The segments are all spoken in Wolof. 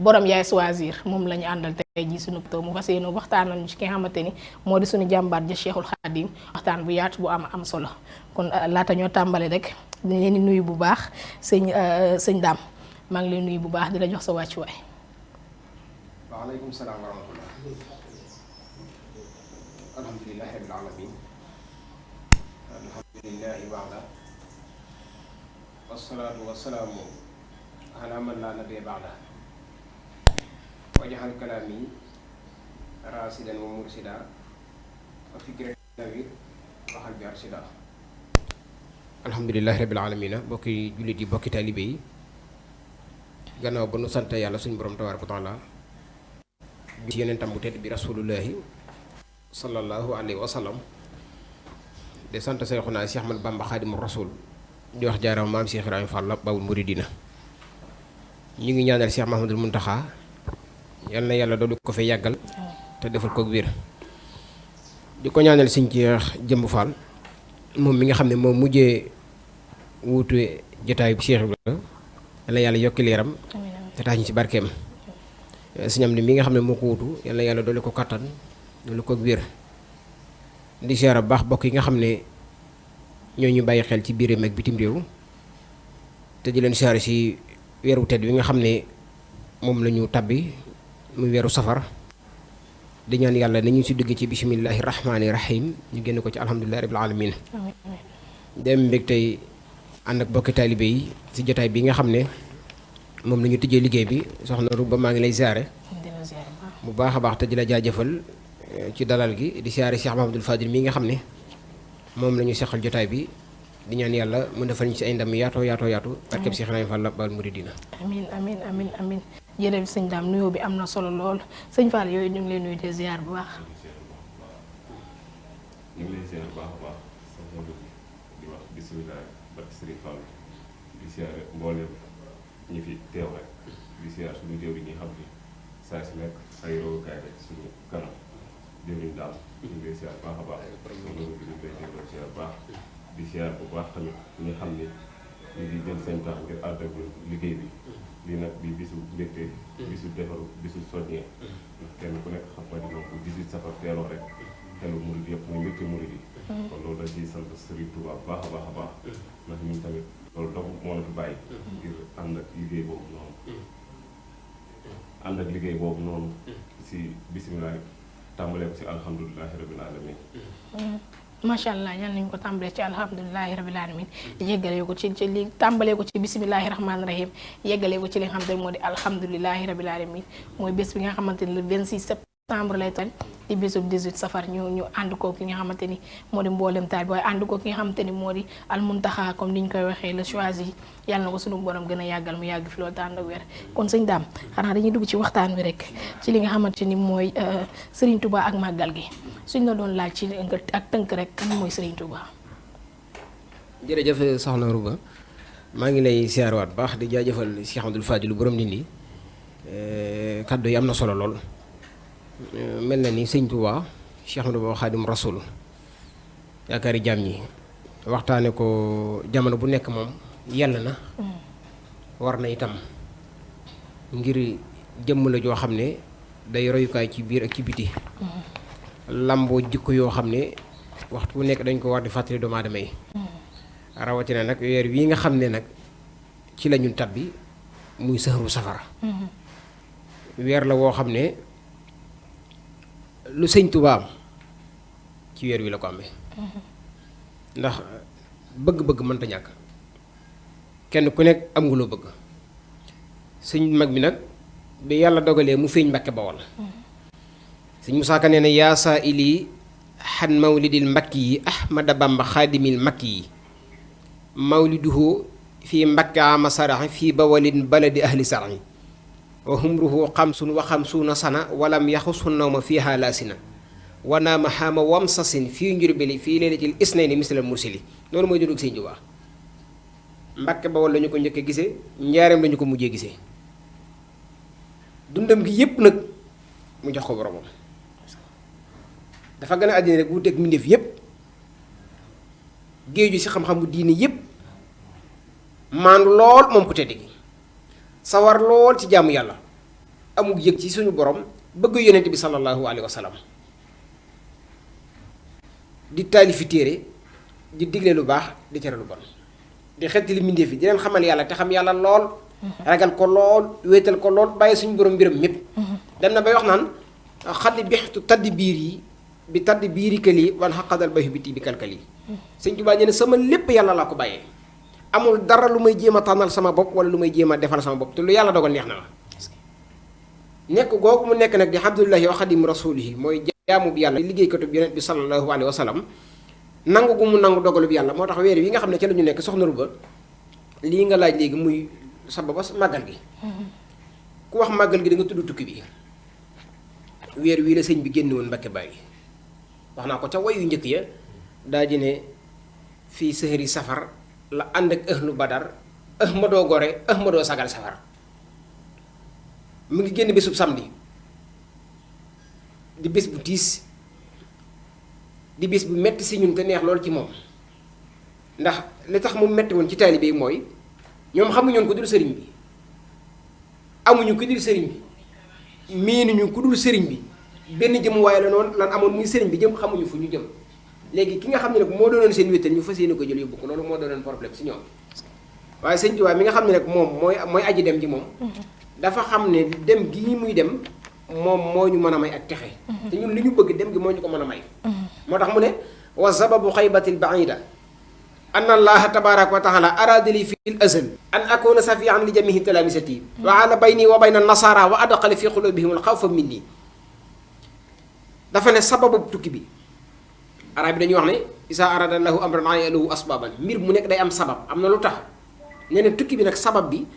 borom yaay choisir moom la ñu àndal tey jii suñu taw mu fas yéene waxtaanal ñu ci ki nga xamante ni moo di suñu jàmbaar ja Cheikhul Khadim waxtaan bu yaatu bu am solo kon laata ñoo tàmbale rek dañ leen di nuyu bu baax sëñ Dame maa ngi leen nuyu bu baax di la jox sa wàccuwaay. waaleykum salaam wa rahmatullah. alhamdulillahi rabbil alamin. alhamdulillahi wa'ala. wassalaatu wassalaamu ala man laa nabiyya ba'da. waj'al kalaami raasidan wa mursida wa fikratan nawwir wa qalbi arshida. alhamdulillahi rabbil alamin. bokki jullit yi bokki taalibe yi. gannaaw ba nu sant yàlla suñu borom tabaaraka wa taala ci yonentam bu tedd bi rasulullahi sallallahu alayhi wa sallam de sant Seexuna Cheikh Ahmad Bamba Xaadimu Rasul di wax jaaraama maam Cheikh Ibrahima Fall Babul Muridina. ñu ngi ñaanal Cheikh Mahamadul Muntaxa yal na yàlla doolu ko fay yàggal te defal ko wér. di ko ñaanal sëñ Cheikh Jëmb Fall moom mi nga xam ne moom mujjee wuutu jotaay bi Cheikh Ibrahima yal na yàlla yokki leeram te tax ñu ci barkeem. sëñam ni mi nga xam ne moo ko wutu yal na yàlla doole ko kattan doole ko wér. di siyaara baax bokk yi nga xam ne ñoo ñu bàyyi xel ci biir réew ak bitim réew te di leen siyaare si weeru tedd wi nga xam ne moom la ñu tabbi muy weeru safar di ñaan yàlla nañu si dugg ci bisimillahi rahmaani rahim ñu génn ko ci alhamdulillahi rabbil alamin. dem mbég tey ànd ak bokki taalibe yi si jotaay bi nga xam ne moom la ñu tijjee liggéey bi soxna Ruba maa ngi lay siyaare bu baax a baax te di la jaajëfal ci dalal gi di siyaare Cheikh Mahamadul Fadil mi nga xam ne moom la ñu seqal jotaay bi di ñaan yàlla mu defal ñu ci ay ndam yaatoo yaatu barkeb Cheikh Ibrahima Fall Babul Muridina. amiin jërëjëf sëñ Dame nuyoo bi am na solo lool sëñ Fall yooyu ñu ngi lay nuyu de ziar bu baax. ñu ngi lay ziar bu baax a baax soxna Ruba di wax bisimilah barke Serigne Fall di siyaare mboolem ñi fi teew rek di siyaar suñu jëw yi ñi xam ni saa si nekk ay rogukaay rek suñu kanam jëwriñ daal ñu ngi lay siyaar baax a baax soxna Ruba ñu ngi lay teewal siyaar baax di siyaar bu baax tamit ñi xam ni ñu ngi jël seen temps ngir ànd ak liggéey bi lii nag di bisu mbégte bisu defaru bisu soññee ndax kenn ku nekk xam nga ni moom bu 18 safar teeloo rek xelu murid yëpp muy mbégte murid yi kon loolu da ciy sant Serigne Touba bu baax a baax a baax ndax ñun tamit loolu dong moo la fi bàyyi ngir ànd ak liggéey boobu noonu si bisimilah tàmbalee ko si alhamdulilahi rabbil alamin. macha allah ñaan nañu ko tàmbalee ci alhamdulilahi rabbil alamin yeggalee ko ci li tàmbalee ko ci bisimilahi rahmaani rahim yeggalee ko ci li nga xamante ne moo di alhamdulilahi rabbil alamin mooy bés bi nga xamante ne le 26 septembre lay toll di bésub 18 safar ñu ànd ko ki nga xamante ni moo di mboolem taal bi waaye ànd ko ki nga xamante ni moo di almuntaxa comme ni ñu koy waxee le choisi yàlla na ko sunu borom gën a yàggal mu yàgg fi loolu tànd ak weer kon sëñ Dame xanaa dañuy dugg ci waxtaan wi rek ci li nga xamante ni mooy Serigne Touba ak màggal gi suñ la doon laaj ci ak tënk rek kan mooy Serigne Touba. jërëjëf soxna Ruba maa ngi lay siyaarwaat baax di jaajëfal Cheikh Abdoul Fadil borom Ndindi kaddu yi am na solo lool. mel na ni sëñ Touba Cheikh Ahmadou Bamba Xaadim Rasul yaakaari jaam ñi waxtaane ko jamono bu nekk moom yàlla na war na itam ngir jëmm la joo xam ne day royukaay ci biir ak ci biti lamboo jikko yoo xam ne waxtu bu nekk dañ ko war di fàttali doomu aadama yi rawatina nag weer wii nga xam ne nag ci la ñun tabbi muy sëxru safara weer la woo xam ne lu sëñ Touba am ci weer wi la ko amee ndax bëgg-bëgg mënta ñàkk kenn ku nekk am nga loo bëgg sëñ mag bi nag bi yàlla dogalee mu feeñ Mbàkke Bawol sëñ Musaa Ka nee na yaa saa ili xan mawlidil mbakki yi Ahmada Bamba xaadimil makki yi mawliduhu fii Mbàkke ama saraxi fii bawalin baladi ahli saraxi wa humruhu xamsun wa xamsuuna sana walam yaxusu nawma fiiha laasina wanaama xaama wamsasin fii njurbeli fii leelatil isnayni mislal mursili loolu mooy dundug Sëñ Tuubaa Mbàkke Bawol lañu ko njëkk a gisee njaareem lañu ko mujjee gisee dundam gi yépp nag mu jox ko boromam dafa gën a àddina rek wuuteeg mbindéef yépp géeju ci xam-xam bu diine yépp maandu lool moom ku tedd gi sawar lool ci jaamu yàlla amug yëg ci suñu borom bëgg yonent bi sallallahu alayhi wa sallam di taalifi téere di digle lu baax di tere lu bon di xetti li mbindeef yi di leen xamal yàlla te xam yàlla lool ragal ko lool wéetal ko lool bàyyi suñu borom mbiram mépp dem na bay wax naan xaddi bixtu taddi biir yi bi taddi biiri këlii wan xaqadal bay bi tii bi kalkal yi sëñ Tuubaa nee na sama lépp yàlla laa ko bàyyee amul dara lu may jéem a tànnal sama bopp wala lu may jéem a defal sama bopp te lu yàlla dogal neex na ma nekk googu mu nekk nag di abdullahi wa xadim rasulihi mooy jaamu bi yàlla liggéeykatu bi yonent bi sallallahu alayhi wa sallam nangu gu mu nangu dogalu bi yàlla moo tax weer wi nga xam ne ca la ñu nekk soxna Ruba lii nga laaj léegi muy sababa màggal gi ku wax màggal gi da nga tudd tukki bi weer wii la sëñ bi génn woon Mbakke Bari wax naa ko ca wayu njëkk ya daa ji ne fii sëhëri safar la ànd ak ahlu badar ahmadoo gore ahmadoo sagal safar mu ngi génn bésub samedi di bés bu tiis di bés bu metti si ñun te neex loolu ci moom ndax li tax mu metti woon ci taalibe yi mooy ñoom xamuñoon ko dul sëriñ bi amuñu ko dul sëriñ bi miinuñu ku dul sëriñ bi benn jëm waaye la noonu lan amoon muy sëriñ bi jëm xamuñu fu ñu jëm léegi ki nga xam ne nag moo doonoon seen wéttal ñu fas yéene ko jël yóbbu ko loolu moo doonoon problème si ñoom waaye sëñ Tuubaa mi nga xam ne nag moom mooy aji dem ji moom dafa xam ne dem gii muy dem moom moo ñu mën a may ak texe te ñun li ñu bëgg dem gi moo ñu ko mën a may moo tax mu ne wa sababu xaybatil baida an allaha tabaraka wa taala aradali fi l azal an akuna safian li jamihi talamisati wa ala bayni wa bayna nasara wa adxala fi qulubihim al xawfa minni dafa ne sababu tukki bi arab bi dañuy wax ne isa arada lahu amran ayalahu asbaban mbir mu nekk day am sabab am na lu tax nee na tukki bi nag sabab bi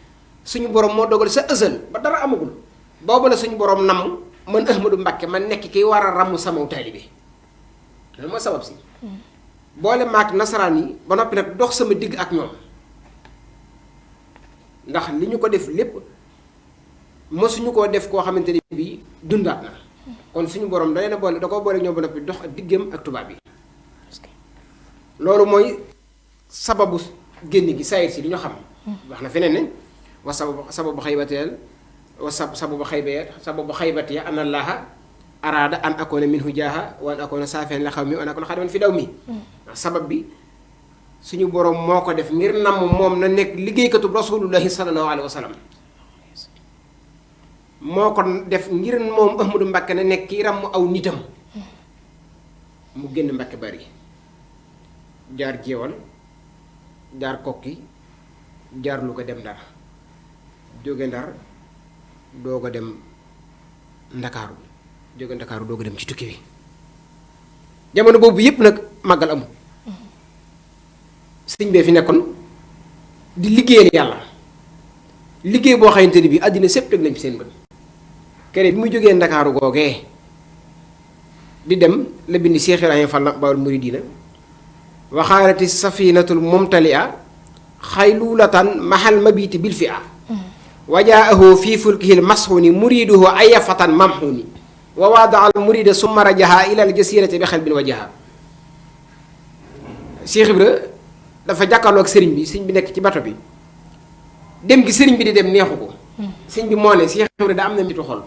suñu borom moo dogal sa ësal ba dara amagul boobu la suñu borom namm man Ahmadu Mbàkke man nekk ki war a ràmm sama taalibe loolu mooy sabab si boole maak nasaraan yi ba noppi nag dox sama digg ak ñoom ndax li ñu ko def lépp mosuñu koo def koo xamante ne bii dundaat na kon suñu borom da leen a boole da koo boole ñoom ba noppi dox diggam ak tubaab yi loolu mooy sababu génn gi sayir si li ñu xam wax na feneen ne wa sababu xaybateel wa sababu xaybati an allaha araada an akoona minhu jaaha wa an akoona saafeen la xaw mi wa an akoona xadaman fi daw mi sabab bi suñu borom moo ko def ngir namm moom na nekk liggéeykatu rasulullahi sallallahu alayhi wa sallam moo ko def ngir moom Ahmadu Mbàkke na nekk kii ràmm aw nitam mu génn Mbakke Bari jaar Jéewal jaar Kokki jaar Luga dem Ndar jóge Ndar doog a dem Ndakaaru jóge Ndakaaru doog a dem ci tukki bi jamono boobu yépp nag màggal amul sëñ bee fi nekkoon di liggéeyal yàlla liggéey boo xamante ni bi àddina sépp teg nañ fi seen bët kere bi mu jógee Ndakaaru googee di dem la bind Cheikh Ibrahima Fall Baol Mouridina waxaarati safinatul mumtalia xaylulatan mahal mabiti bil fi a wajaahu fii fulkihil masxuni muriduhu ayafatan mamxuni wa waadaal murida summa rajaha ilal jasirati bi xel bin wajaha Cheikh Ibra dafa jàkkaarloo ak sëriñ bi sëriñ bi nekk ci bato bi dem gi sëriñ bi di dem neexu ko sëriñ bi moo ne Cheikh Ibra da am na mitu xol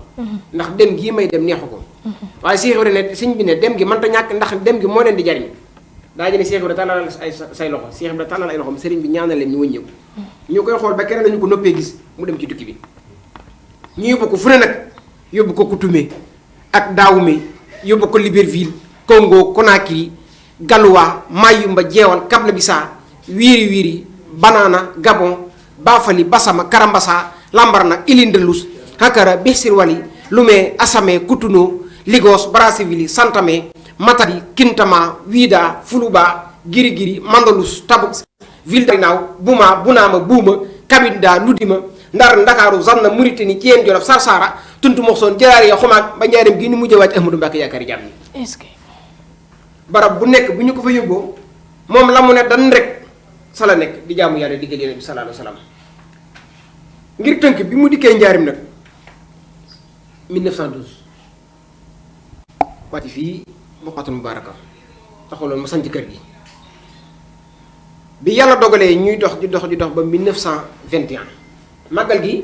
ndax dem gii may dem neexu ko waaye Cheikh Ibra ne sëriñ bi ne dem gi mënta ñàkk ndax dem gi moo leen di jariñ daa ji ne Cheikh Ibra tàllal ay say loxo Cheikh Ibra tàllal ay loxom sëriñ bi ñaanal leen ñu wëññeeku ñu koy xool ba keneen lañu ko noppee gis mu dem ci tukki bi ñu yóbbu ko fu ne nag yóbbu ko Coutumé ak Daawume yóbbu ko Libreville Congo Conakry Galouwa Mayumba Jeewal Kabla Bisa wiiri wiiri Banana Gabon Bafali Basama Karambasa Lambarna Ilindelus Hakara Bixirwali Lomé Assamé Cotonou Lagos Brazzaville Santamé Matadi Kintama Wida Fuluba Girigiri Mandalus Tabuk Villenaaw Buma Bunaama Buuma Kabinda Ludima Ndar Ndakaaru Zanna Mauritanie Thiène Jolof Sarsara Tuntu Moxsoon Jaraariya Xumaag ba njaareem gi ni mujjee wàcc Ahmadou Mbacke yaakaari jàmm yi est-ce que barab bu nekk bu ñu ko fa yóbboo moom la mu ne dan rek sa la nekk di jaamu yàlla diggal Yonent bi sallallahu alayhi wa sallam ngir tënk bi mu dikkee njaarim nag 1912 wàcc fii Buqatul Mubaaraka taxuloon ma sanc kër gi bi yàlla dogalee ñuy dox di dox ba 1921 màggal gi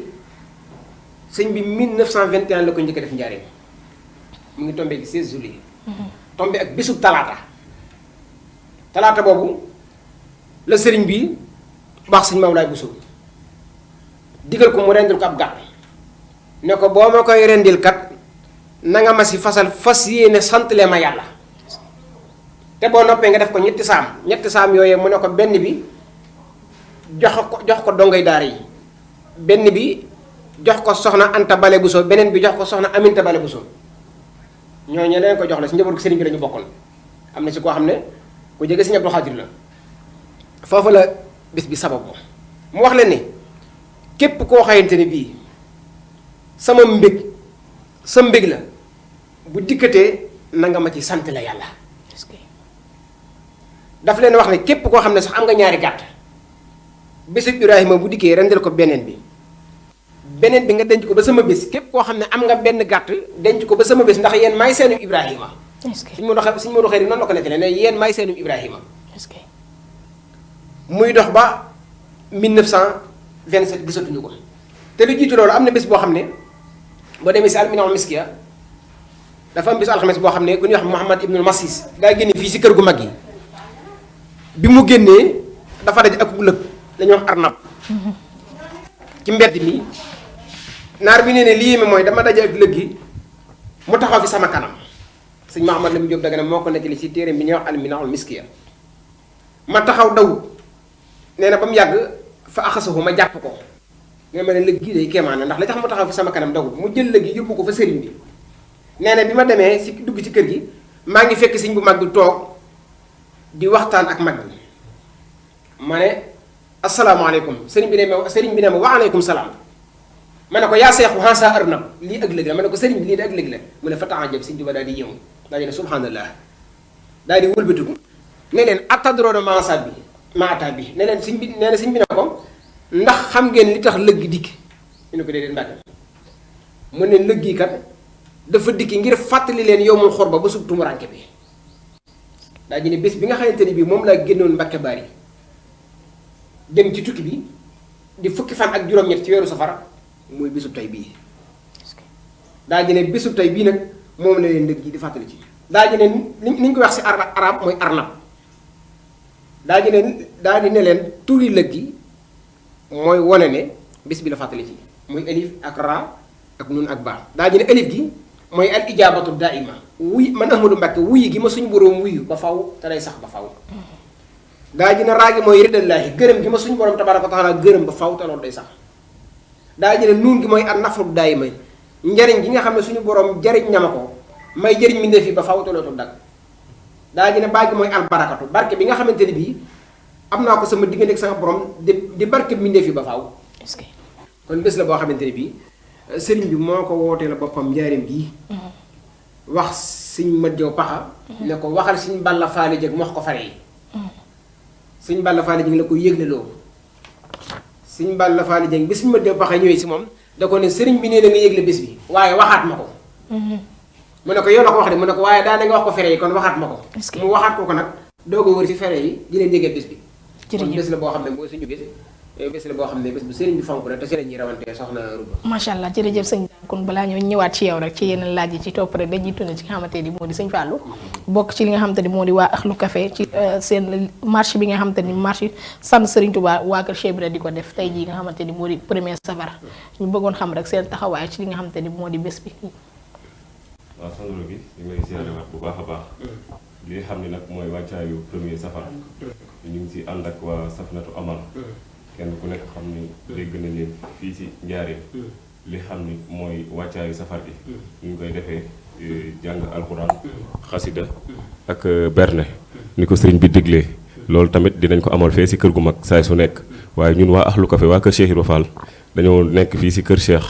sëñ bi 1921 la ko njëkk a def njaareem mu ngi tombé ci 16 juillet. tombé ak bésub talaata boobu la sëriñ bi baax sëñ Mawlaay Bousso digal ko mu rendil ko ab gàtt ne ko boo ma koy rendil kat na nga ma si fas yéene santle ma yàlla te boo noppee nga def ko ñetti saam yooyee mu ne ko benn bi jox ko dongay daara yi benn bi jox ko soxna Anta Bale Bousso beneen bi jox ko soxna Aminta Bale Bousso ñooñu leen ko jox la si njaboot sëriñ bi la ñu bokkoon am na si koo xam ne ku jege Sëriñ Abdou Khadir la foofu la bis bi sababu mu wax leen ni képp koo xayante ne bii sa mbég la bu dikkatee na nga ma ci sant la yàlla daf leen wax ne képp koo xam ne sax am nga ñaari gàtt bésub Ibrahima bu dikkee rendel ko beneen bi nga denc ko ba sama bés képp koo xam ne am nga benn gàtt denc ko ba sama bés ndax yéen maay seenu Ibrahima suñu Modou Xëy noonu la ko nettalee ne yéen maay seenu Ibrahima muy dox ba 1927 gisatuñu ko te lu jiitu loolu am na bés boo xam ne boo demee si alminaul miskiya dafa am bés alxames boo xam ne ku ñuy wax Mouhamad Ibnul Masis daa génne fii si kër gu mag yi bi mu génnee dafa daj ak lëg la ñuy wax arnab ci mbedd mi naar bi nee ne lii mi mooy dama daje ak lëg gi mu taxaw fi sama kanam sëñ Mouhamad Lamine Diop Dagana moo ko nettali si téere bi ñuy wax alminaul miskiya ma taxaw daw nee na ba mu yàgg fa axasahu ma jàpp ko nga ma ne lëg gii day kéemaan ndax la tax mu taxaw fi sama kanam dawul mu jël lëg gi yóbbu ko fa sëriñ bi nee na bi ma demee si dugg ci kër gi maa ngi fekk sëñ bu mag bi toog di waxtaan ak mag bi ma ne asalaamaaleykum sëriñ bi ne ma wa aleykum salaam ma ne ko yaa seexu hansa arnab lii ak lëg la ma ne ko sëriñ bi lii ak lëg la mu ne fa taajab sëñ Tuubaa daal di yéemu daal di ne subhanallah daal di wëlbatiku ne leen attadroona maasa bi maata bi ne leen sëñ bi nee na sëñ bi ne ko ndax xam ngeen li tax lëgg dikk ñu ne ko déedéet Mbàkke mu ne lëgg yi kat dafa dikki ngir fàttali leen yowmul xorba ba sub tumuranke bi daa ji ne bés bi nga xamante ni bii moom laa génnoon Mbàkke Bari dem ci tukki bi di fukki fan ak juróom-ñett ci weeru safara mooy bésub tey bii daa ji ne bésub tey bii nag moom la leen lëgg yi di fàttali ci daa ji ne ni ñu ko wax si arab mooy arnab daa di ne leen turi lëg gi mooy wane ne bis bi la fàttali ci muy alif ak ra ak nun ak baa daa di ne alif gi mooy al ijaabatu daaima wuy man Ahmadou Mbàkke wuyi gi ma suñu boroom wuyu ba faw te day sax ba faw daa di ne raa gi mooy riddallaahi gërëm gi ma suñu boroom tabaaraka wa taala gërëm ba faw te loolu day sax daa di ne nuun gi mooy an nafru daaima njariñ gi nga xam ne suñu boroom jariñ na ma ko may jëriñ mi ndefi ba faw te lootul dag daa di ne baa gi mooy albarakatu barke bi nga xamante ni bii am naa ko sama diggante ak sama borom di barke bi ndefi ba faaw. est-ce que kon bés la boo xamante ne bii sëriñ bi moo ko wootee la boppam njaareem gii. wax sëñ Mat Jaw Paxa. ne ko waxal sëñ Balla Faali Jëg mu wax ko fare yi. sëñ Balla Faali Jëg la ko yëgle loo sëñ Balla Faali Jëg bi sëñ Mat Jaw Paxa ñëwee si moom da ko ne sëriñ bi nee na nga yëgle bés bi waaye waxaat ma ko. mu ne ko yow la ko wax de mu ne ko waaye daana nga wax ko fere yi kon waxaat ma ko. mu waxaat ko nag doog a wër si fere yi di leen yëgal bés bi. kon bés la boo xam ne mooy suñu bés bés la boo xam ne bés bu sëriñ bi fonk la te si la ñuy rawantee soxna Ruba. macha allah jërëjëf sëñ kon balaa ñoo ñëwaat ci yow rek ci yeneen laaj yi ci topp rek dañuy tund ci nga xamante ni moo di sëñ Fallou bokk ci li nga xamante ni moo di waa Ahlou Café ci seen marche bi nga xamante ni marche sant Sëriñ Tuubaa waa Kër Cheikh Ibra di ko def tey jii nga xamante ni moo di premier safar ñu bëggoon xam rek seen taxawaay ci li nga xamante ni moo di bés bi. waaw soxna bi ñu ngi lay ziarewaat bu baax a baax li nga xam ne nag mooy wàccaayu premier safar ñu ngi si ànd ak waa Safinatu Aman kenn ku nekk xam ni dégg na leen fii si Njaaréem li xam ni mooy wàccaayu safar gi ñu ngi koy defee jàng alxuraan xasida ak berne ni ko sëriñ bi diglee loolu tamit dinañ ko amal fee si kër gu mag saay su nekk waaye ñun waa Ahlou Café waa kër Cheikh Ibra Fall dañoo nekk fii si kër Cheikh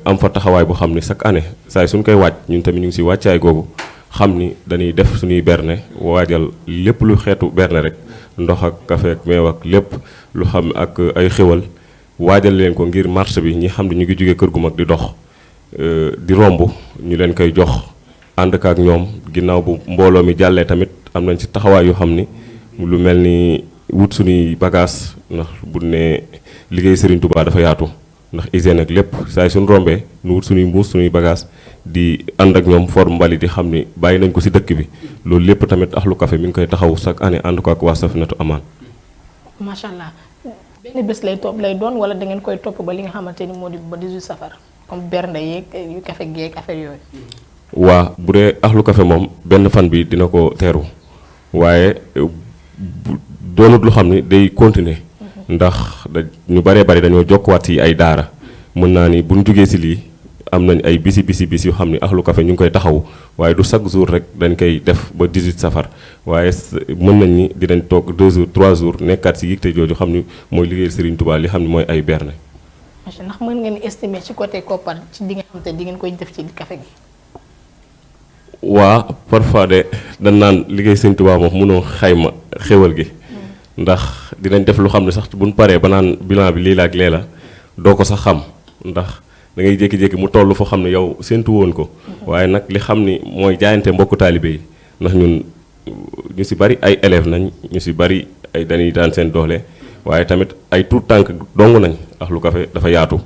am fa taxawaay boo xam ni chaque année saay suñ koy wàcc ñun tamit ñu ngi si wàccaay googu xam ni dañuy def suñuy berne waajal lépp lu xeetu berne rek ndox ak café ak meew ak lépp lu xam ak ay xéwal waajal leen ko ngir marché bi ñi xam ne ñu ngi jóge kër gu mag di dox di romb ñu leen koy jox ànd ak ñoom ginnaaw bu mbooloo mi jàllee tamit am nañ ci taxawaay yoo xam ni lu mel ni wut suñuy bagage ndax bu ne liggéey Serigne Touba dafa yaatu ndax hygiène ak lépp saa suñ rombee nu wut suñuy mbuus suñuy bagage di ànd ak ñoom for mbali di xam ni bàyyi nañ ko si dëkk bi loolu lépp tamit Ahlu Café mi ngi koy taxaw chaque année ànd ko ak waa Safinatoul Aman. macha allah benn bés lay doon wala da ngeen koy topp ba li nga xamante ni moo di ba 18 safar comme bernde yeeg yu café geeg affaire yooyu. waa bu dee Ahlu Café moom benn fan bi dina ko teeru waaye doonut lu xam ni day continuer ndax ñu baree bari dañoo jokkuwaat ci ay daara mën naa ni buñ jógee ci lii am nañ ay bis yoo xam ni Ahlu Café ñu ngi koy taxaw waaye du chaque jour rek dañ koy def ba 18 safar waaye mën nañ ni dinañ toog 2 jours 3 jours nekkaat ci yitte jooju xam ni mooy liggéeyal Serigne Touba li xam ni mooy ay berne. macha ndax mën ngeen estimer ci côté koppar ci li nga xam te di ngeen koy def ci café gi. waa parfois de dañ naan liggéey Serigne Touba moom mënoo xayma xéwal gi. ndax dinañ def lu xam ne sax buñ paree ba naan bilan bi lii la ak lee la doo ko sax xam ndax da ngay jékki-jékki mu toll foo xam ne yow séntu woon ko waaye nag li xam ni mooy jaayante mbokku taalibe yi ndax ñun ñu si bari ay élèves nañ ñu si bari ay dañuy daan seen doole waaye tamit ay tout tànk dong nañ Ahlu Café dafa yaatu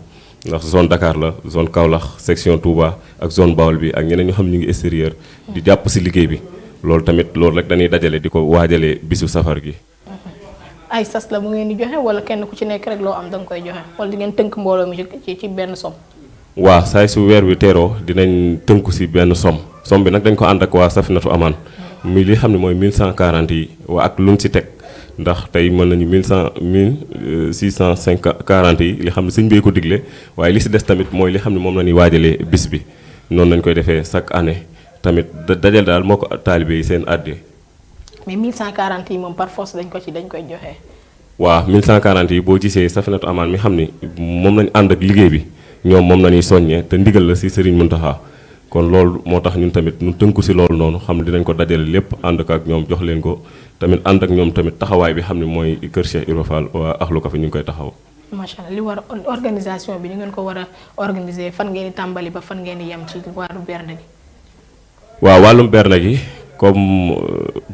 ndax zone Dakar la zone Kaolack section Touba ak zone Bawol bi ak ñeneen ñoo xam ñu ngi extérieur di jàpp si liggéey bi loolu tamit loolu rek dañuy dajale di ko waajalee bisu safar gi. ay sas la bu ngeen di joxe wala kenn ku ci nekk rek loo am da nga koy joxe wala di ngeen tënk mbooloo mi ci benn som. waaw saay su weer wi teeroo dinañ tënku si benn som bi nag dañ ko ànd ak waa Safinatoul Aman mi li xam ne mooy 1140 yi waa ak luñ si teg ndax tey mën nañu 1640 yi li xam ne sëñ bee ko digle waaye li si des tamit mooy li xam ne moom la ñuy waajalee bis bi noonu lañ koy defee chaque année tamit dajal daal moo ko taalibe yi seen àddee. mais 1140 yi moom par force dañ koy joxe. waaw 1140 yi boo gisee Safinatoul Aman mi xam ni moom lañ ànd ak liggéey bi ñoom moom la ñuy soññee te ndigal la si Serigne Mountakha kon loolu moo tax ñun tamit ñu tënku si loolu noonu xam ne dinañ ko dajale lépp ànd ak ñoom jox leen ko tamit ànd ak ñoom tamit taxawaay bi xam ne mooy kër Cheikh Ibra Fall waa Ahlu Café ñu ngi koy taxaw. macha allah li war organisation bi ni ngeen ko war a organiser fan ngeen di tàmbali ba fan ngeen di yem ci wàllu berne gi. waaw wàllum berne gi. comme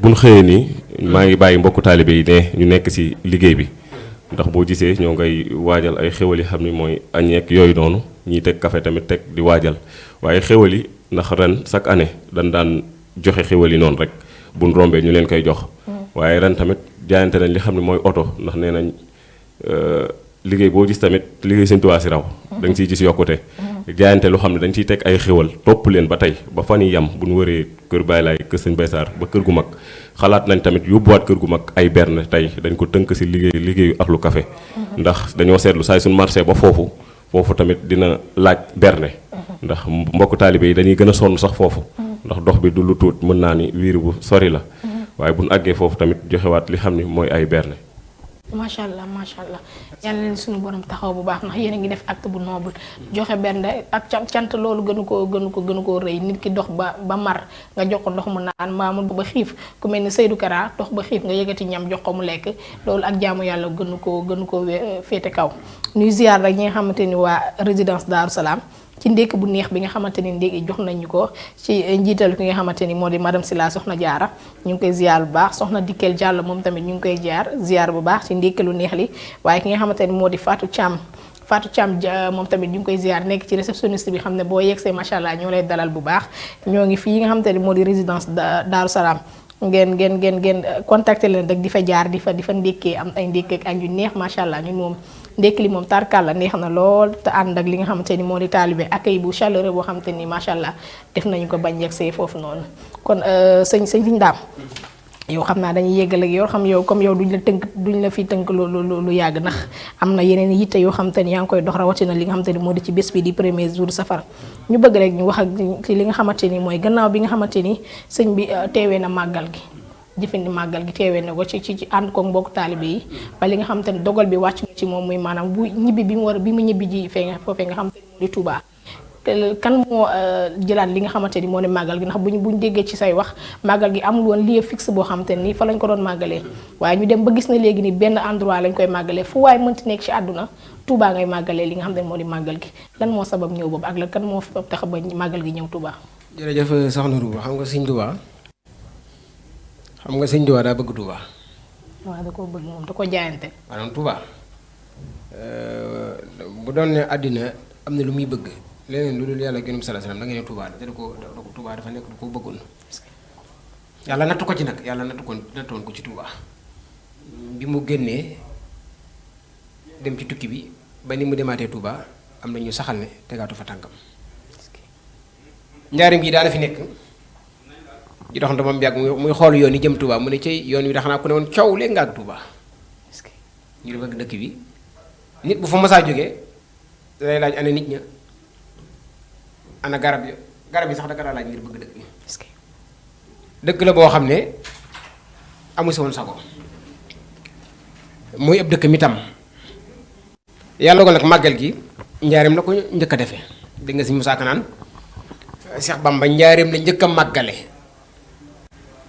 buñ xëyee nii maa ngi bàyyi mbokku taalibe yi ne ñu nekk ci liggéey bi ndax boo gisee ñoo ngay waajal ay xéwal yi xam ni mooy añeek yooyu noonu ñiy teg café tamit teg di waajal waaye xéwal yi ndax ren chaque année dañ daan joxe xéwal yi noonu rek buñ rombee ñu leen koy jox waaye ren tamit jaayante nañ li xam ne mooy oto ndax nee nañ liggéey boo gis tamit liggéey Sëñ Tuubaa si raw da nga ciy gis yokkute jaayante lu xam ne dañ ciy teg ay xéwal topp leen ba tey ba fan yi yam bu ñu wëree kër Baay Laay kër Sëñ Bay Saar ba kër gu mag xalaat nañ tamit yóbbuwaat kër gu mag ay berne tey dañ ko tënk si liggéeyu Ahlu Café ndax dañoo seetlu saay suñ marché ba foofu tamit dina laaj berne ndax mbokk taalibe yi dañuy gën a sonn sax foofu ndax dox bi du lu tuut mën naa ni wiiri bu sori la waaye bu ñu àggee foofu tamit joxewaat li xam ni mooy ay berne. macha allah yàlla leen suñu borom taxaw bu baax ndax yéen a ngi def acte bu noble joxe bernde ak cant loolu gënu koo rëy nit ki dox ba mar nga jox ko ndox mu naan maamul ba xiif ku mel ni Seydou Kara dox ba xiif nga yëkkati ñam jox ko mu lekk loolu ak jaamu yàlla gënu koo féete kaw. ñuy ziar rek ñi nga xamante ni waa résidence Daaru Salaam ci ndékk bu neex bi nga xamante ni ndékki jox nañu ko ci njiital ki nga xamante ni moo di madame Sila soxna Jaara ñu ngi koy ziar bu baax soxna Dikkel Diallo moom tamit ñu ngi koy ziar bu baax ci ndékk lu neex li waaye ki nga xamante ni moo di Fatou Thiam moom tamit ñu ngi koy ziar nekk ci réceptionniste bi xam ne boo yegsee macha allah ñoo lay dalal bu baax ñoo ngi fii nga xamante ni moo di résidence Daaru Salaam ngeen contacté leen rek di fa jaar di fa ndékkee am ay ndékkee ak añ yu neex macha allah ñun moom ndékki li moom tarkal la neex na lool te ànd ak li nga xamante ni moo di taalibe accueil bu chaleureux boo xamante ni macha allah def nañu ko bañ yegsee foofu noonu kon sëñ Daam yow xam naa dañuy yeggal ak yow xam yow comme yow duñ la fi tënk lu yàgg ndax am na yeneen yitte yoo xamante ni yaa ngi koy dox rawatina li nga xamante ni moo di ci bés bi di premier jour safar ñu bëgg rek ñu wax ak ci li nga xamante ni mooy gannaaw bi nga xamante ni sëñ bi teewee na màggal gi jëfandi màggal gi teewee na ko ci ànd ko mbokk taalibe yi ba li nga xamante ni dogal bi wàcc ci moom muy maanaam bu ñibbi bi mu ñibbi ji foofee nga xamante ni moo di Touba kan moo jëlaat li nga xamante ni moo ne màggal gi ndax buñ déggee ci say wax màggal gi amul woon lieu fixe boo xamante ni fa lañ ko doon màggalee waaye ñu dem ba gis na léegi ni benn endroit lañ koy màggalee fu waaye mënti nekk ci àdduna Touba ngay màggalee li nga xamante ni moo di màggal gi lan moo sabab ñëw boobu ak lan kan moo tax ba màggal gi ñëw Touba. jërëjëf soxna Rouba xam nga sëñ Touba daa bëgg Touba. waaw da koo bëgg moom da ko jaayante. maanaam Touba bu doon ne àddina am na lu muy bëgg leneen lu dul yàlla ak Yonent bi sallallahu alayhi wasallam da ngeen ne Touba te da ko Touba dafa nekk du ko bëggoon yàlla nattu ko ci nag yàlla nattoon ko ci Touba bi mu génnee dem ci tukki bi ba ni mu demaatee Touba am na ñu saxal ne tegaatu fa tànkam njaarim gi daana fi nekk di dox ndamam bi yàgg muy xool yoon yi jëm Touba mu ne ci yoon wi da xanaa ku ne woon coow léegi nga ak Touba ngir bëgg dëkk bi nit bu fa masaa jógee day laaj ana nit ña ana garab yi sax da daa laaj ngir bëgg dëkk bi dëkk la boo xam ne amu si woon sago muy ëpp dëkk mi tam yàlla dogal nag màggal gi njaareem la ko njëkk a defee dégg nga si Musaa Ka naan Cheikh Bamba njaareem la njëkk a màggale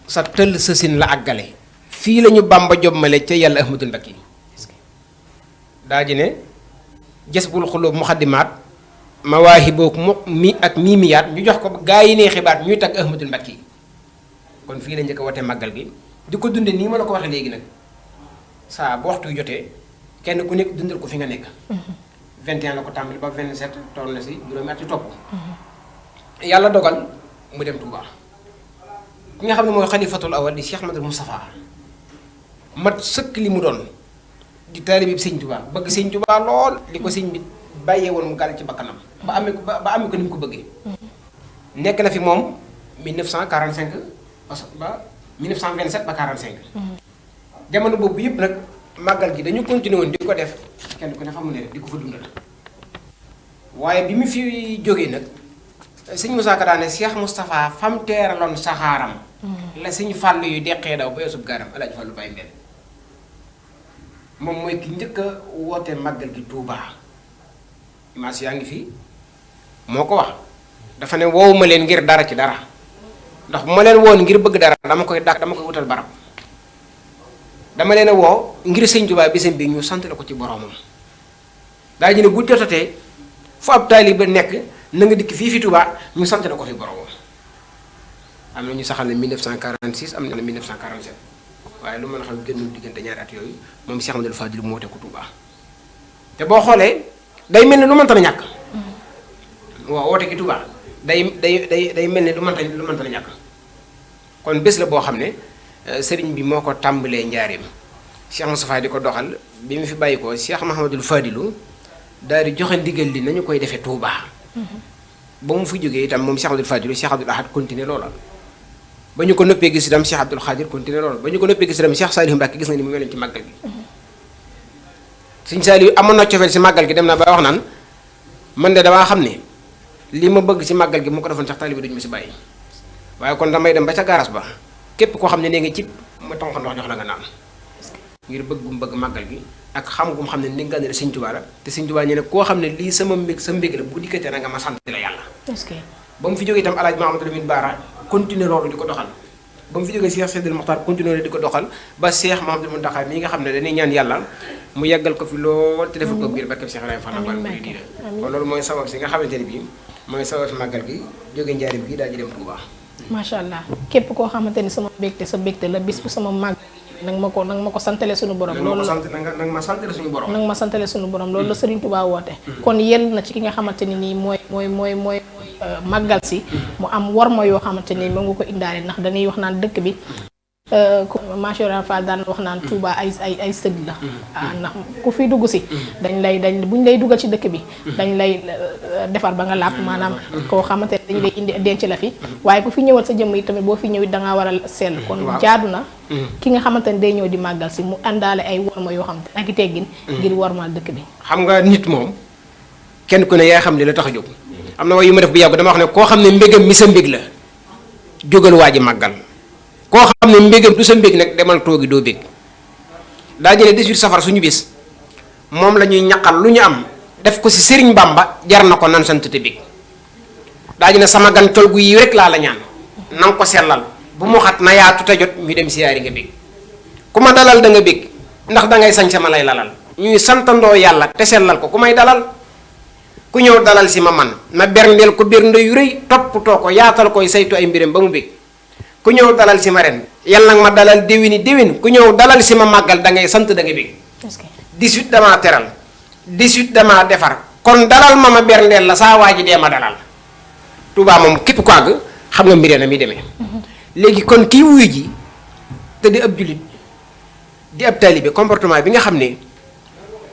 sa tëll sësin la àggale fii lañu Bamba jommale ca yàlla Ahmadul Mbakki daa ji ne Jasbul Xuloob muxaddimaat mawaahibook mi ak miimiyaat ñu jox ko gaa yi nee xibaat ñuy tagg Ahmadul Mbakki kon fii la njëkk a wote màggal gi di ko dunde nii ma la ko waxee léegi nag saa bu waxtu jotee kenn ku nekk dundal ko fi nga nekk 21 la ko tàmbali ba 27 toll na si juróomi at ci topp yàlla dogal mu dem Touba ki nga xam ne mooy xalifatul awal di Cheikh Ahmadou Moustapha mat sëkk li mu doon di taalibe bi sëñ Touba bëgg sëñ Touba lool li ko sëñ bi bàyyee woon mu gàll ci bakkanam ba amee ko ni mu ko bëggee nekk na fi moom 1945 ba 1927 ba 45 jamono boobu yëpp nag màggal gi dañu continué woon di ko def kenn ku ne fa mu ne di ko fa dundal waaye bi mu fi jógee nag sëñ Moussa Ka daane Cheikh Moustapha fam teeraloon saxaaram la sëñ Fàllu yu deqee daw ba yosub gaaram Alaaji Fàllu Baye Mbel moom mooy ki njëkk a woote màggal gi Touba imaas yaa ngi fii moo ko wax dafa ne woowu ma leen ngir dara ci dara ndax bu ma leen woon ngir bëgg dara dama koy wutal barab dama leen a woo ngir sëñ Touba bisam bi ñu sant la ko ci boromam daa ji ne bu jotatee fu ab taalibe nekk na nga dikk fii fi Touba ñu sant la ko fi boromam am na ñu saxal ne 1946 am na 1947 waaye lu mën a xam génnul diggante ñaari at yooyu moom Cheikh Amadou Fadil mu woote ko Touba te boo xoolee day mel ni lu mënta na ñàkk waaw woote ki Touba day mel ni lu mënta na ñàkk kon bés la boo xam ne sëriñ bi moo ko tàmbalee njaareem Cheikh Moustapha di ko doxal bi mu fi bàyyi ko Cheikh Mahamadul Fadilu daal di joxe ndigal li nañu koy defee Touba ba mu fi jógee itam moom Cheikh Abdoul Fadilu Cheikh Abdoul Ahad continué loola ba ñu ko noppee gis itam Cheikh Abdoul Khadir continué loola ba ñu ko noppee gis itam Cheikh Saliou Mbacke gis nga ni mu meloon ci màggal gi Sëñ Saliou amoon na cofeel si màggal gi dem na ba wax naan man de damaa xam ne li ma bëgg si màggal gi mu ko defoon sax taalibe duñu ma si bàyyi waaye kon damay dem ba ca garas ba képp koo xam ne nee nga cib ma tonk ndox jox la nga naan ngir bëgg gum bëgg màggal gi ak xam gum xam ne ndénkaane la Sëñ Tuubaa la te Sëñ Tuubaa ñu ne koo xam ne lii sama mbég sa mbég la bu dikkatee na nga ma sant la yàlla ba mu fi jógee itam Alaaji Mahamadou Lamine Bara continuer loolu di ko doxal ba mu fi jógee Cheikh Seydil Mokhtar continuer di ko doxal ba Cheikh Mahamadou Mountakha mii nga xam ne dañuy ñaan yàlla mu yeggal ko fi lool te defal ko biir barkeb Cheikh Ibrahima Fall Baal muy diine kon loolu mooy sabab si nga xamante ne bii mooy sabab si màggal gi jóge njaarim gi daal di dem Touba. macha allah képp koo xamante ni sama mbégte sa mbégte la bis bu sama màgg nag ma ko santale suñu borom loolu nag ma santale suñu borom nag ma santale suñu borom loolu la Serigne Touba woote kon yell na ci ki nga xamante ni nii mooy màggal si mu am warma yoo xamante ni mu ngi ko indaale ndax dañuy wax naan dëkk bi Macha Fall daan wax naan Touba ay sëg la ndax ku fi dugg si dañ buñ lay dugal ci dëkk bi dañ lay defar ba nga làpp maanaam koo xamante ne dañ lay indi denc la fi waaye ku fi ñëwal sa jëmm yi tamit boo fi ñëwit dangaa war a sell kon jaadu na ki nga xamante ne day ñëw di màggal si mu àndaale ay warma yoo xamante ak i teggin ngir warmal dëkk bi xam nga nit moom kenn ku ne yaa xam ne la tax a jóg am na way yu ma def bu yàgg dama wax ne koo xam ne mbégam mi sa mbég la jógal waa ji màggal koo xam ne mbégam du sa mbég nag demal toogi doo bég daa jëlee 18 safar suñu bis moom la ñuy ñaqal lu ñu am def ko si Sëriñ Bamba jar na ko nan sant te bég daa jëlee sama gan col gu yi rek laa la ñaan nanga ko sellal bu mu xat na yaatu te jot ñu dem siyaari nga bég ku ma dalal da nga bég ndax dangay sañ sama lay lalal ñuy santandoo yàlla te sellal ko ku may dalal ku ñëw dalal si ma man na berndeel ko bernde yu rëy toppatoo ko yaatal koy saytu ay mbiram ba mu bég ku ñëw dalal si ma ren yàlla nag ma dalal déwéni déwén ku ñëw dalal si ma màggal da ngay sant da ngay bég 18 damaa teral 18 damaa defar kon dalal ma berndeel la saa waa ji dee ma dalal Touba moom képp ko àgg xam nga mbiree na mi demee léegi kon kii wuyu ji te di ab jullit di ab taalibe comportement bi nga xam ne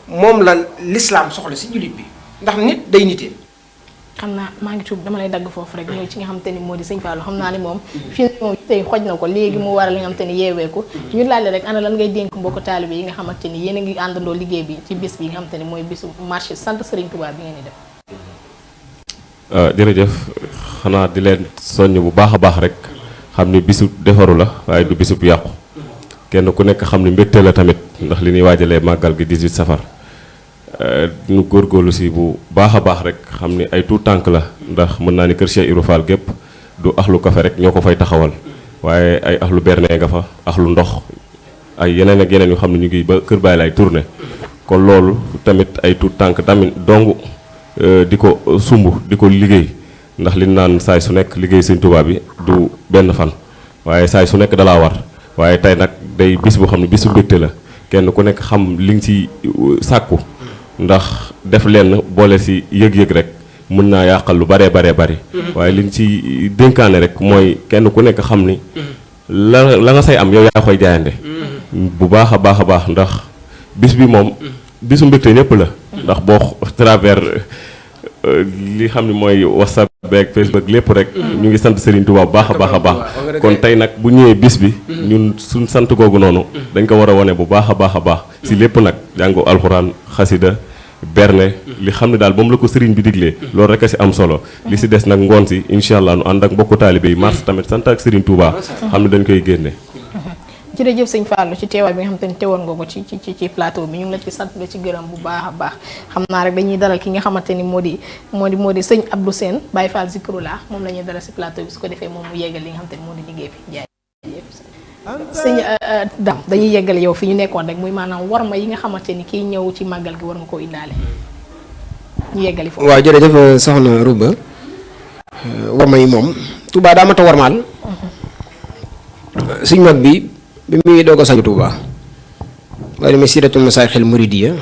moom la l'islam soxla si jullit bi ndax nit day nitee. xam naa maa ngi tuub dama lay dagg foofu rek ñëw ci nga xam te ni moo di sëñ Fallou xam naa ni moom fii moom tey xoj na ko léegi mu waral li nga xam te ni yeeweeku ñu laaj rek ana lan ngay dénk mbokku taalibe yi nga xamante ni yéen a ngi àndandoo liggéey bi ci bis bi nga xam te ni mooy bisu marché sant Serigne Touba bi ngeen di def. jërëjëf xanaa di leen soññ bu baax a baax rek xam ni bisu defaru la waaye du bisub yàqu kenn ku nekk xam ni mbégte la tamit ndax li ñuy waajalee màggal gi 18 safar ñu góorgóorlu si bu baax a baax rek xam ni ay tuut tànk la ndax mën naa ni kër Cheikh Ibra Fall gépp du axlu kafe rek ñoo ko fay taxawal waaye ay axlu berne nga fa axlu ndox ay yeneen ak yeneen yu xam ne ñu ngi ba kër Baay Laay tourné kon loolu tamit ay tuut tànk tamit dong di ko sumb di ko liggéey ndax li naan saay su nekk liggéey Sëñ Tuubaa bi du benn fan waaye saay su nekk dalaa war waaye tey nag day bis boo xam ne bisu mbégte la kenn ku nekk xam li nga ci sàkku ndax def lenn boole si yëg-yëg rek mën naa yàqal lu baree bari waaye li nga ci dénkaane rek mooy kenn ku nekk xam ni la nga say am yow yaa koy jaayande bu baax a baax ndax bis bi moom bisu mbégte ñëpp la ndax boo travers li xam ne mooy WhatsApp beeg Facebook lépp rek ñu ngi sant Serigne Touba bu baax a baax kon tey nag bu ñëwee bis bi ñun suñ sant googu noonu dañ ko war a wane bu baax a baax si lépp nag jàngu alxuraan xasida berne li xam ne daal moom la ko Serigne bi diglee loolu rek a si am solo li si des nag ngoon si incha allah nu ànd ak mbokku taalibe yi mars tamit sant ak Serigne Touba xam ne dañ koy génne. jërëjëf sëñ Fallou ci teewaay bi nga xam te ne teewoon nga ko ci plateau bi ñu ngi la ci sant la ci gërëm bu baax a baax xam naa rek dañuy dalal ki nga xamante ni moo di sëñ Abdou Sène Baye Fall Zikroulah moom la ñuy dalal si plateau bi su ko defee moom mu yeggal li nga xam te ne moo di liggéey bi jaay sëñ Dame dañuy yeggale yow fi ñu nekkoon rek muy maanaam warma yi nga xamante ni kiy ñëw ci màggal gi war nga koo indaale ñu yeggali foofu. waaw jërëjëf soxna Rouba warma yi moom Touba daa mat a warmaal suñ mag bi muy doog a sañ Touba waaye damay siiratul masaaxil muridiya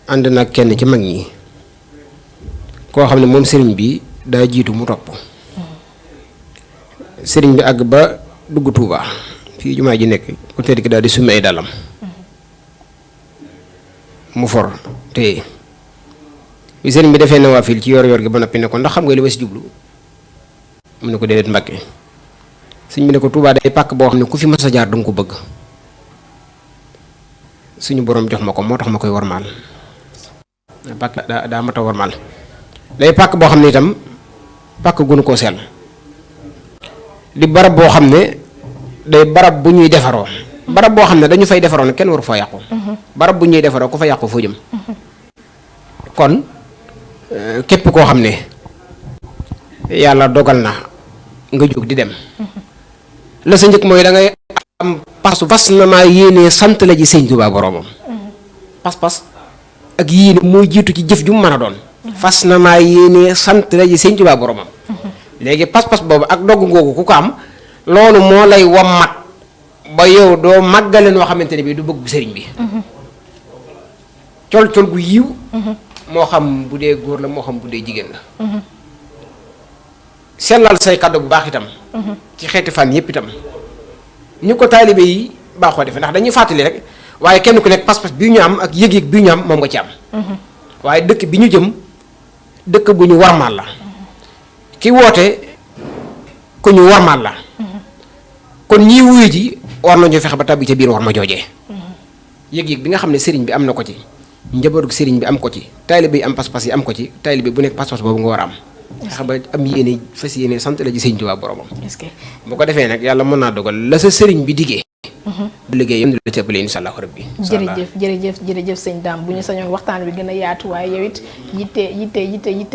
ànd nag kenn ci mag ñi koo xam ne moom sëriñ bi daa jiitu mu topp sëriñ bi àgg ba dugg Touba fii jumaa ji nekk ku tedd ki daal di summi ay dàllam mu for te bi sëriñ bi defee nawaafil ci yor gi ba noppi ne ko ndax xam nga li ma si jublu mu ne ko déedéet Mbàkke sëñ bi ne ko Touba day pàkk boo xam ne ku fi mas a jaar danga ko bëgg suñu boroom jox ma ko moo tax ma koy warmaal pàkk daa mat a warmaal day pàkk boo xam ne itam pàkk gunu koo sell di barab boo xam ne day barab bu ñuy defaroo barab boo xam ne dañu fay defaroo ne kenn waru fa yàqu barab bu ñuy defaroo ku fa yàqu foo jëm kon képp koo xam ne yàlla dogal na nga jóg di dem la sa njëkk mooy da ngay am fas na maa yéenee sant la ji sëñ Tuubaa boroomam pas-pas ak yéene mooy jiitu ci jëf ju mu mën a doon fas na maa yéenee sant la ji sëñ Tuubaa boroomam léegi pas-pas boobu ak dogg ngoogu ku ko am loolu moo lay wammat ba yow doo màggale noo xamante ne bii du bëgg sëriñ bi col gu yiw moo xam bu dee góor la moo xam bu dee jigéen la sellal say kàddu bu baax itam ci xeeti fan yépp itam ñu ko taalibe yi baaxoo defe ndax dañuy fàttali rek waaye kenn ku nekk pas-pas bi ñu am ak yëg-yëg bi ñu am moom nga ci am waaye dëkk bi ñu jëm dëkk bu ñu warmaal la ki woote ku ñu warmaal la kon ñii wuyu ji war nañu fexe ba tàbbi ca biir war ma joojee yëg-yëg bi nga xam ne sëriñ bi am na ko ci njabootu sëriñ bi am ko ci taalibe yi am pas-pas yi am ko ci taalibe bu nekk pas-pas boobu nga war a am xam ba am yéene fas yéene sant la ji sëñ Tuubaa boromam bu ko defee nag yàlla mën naa dogal la sa sëriñ bi diggee bu liggéey yam la tëppale insha Allah rabbi jërëjëf sëñ Dame bu ñu sañoon waxtaan bi gën a yaatu waaye yow it yitte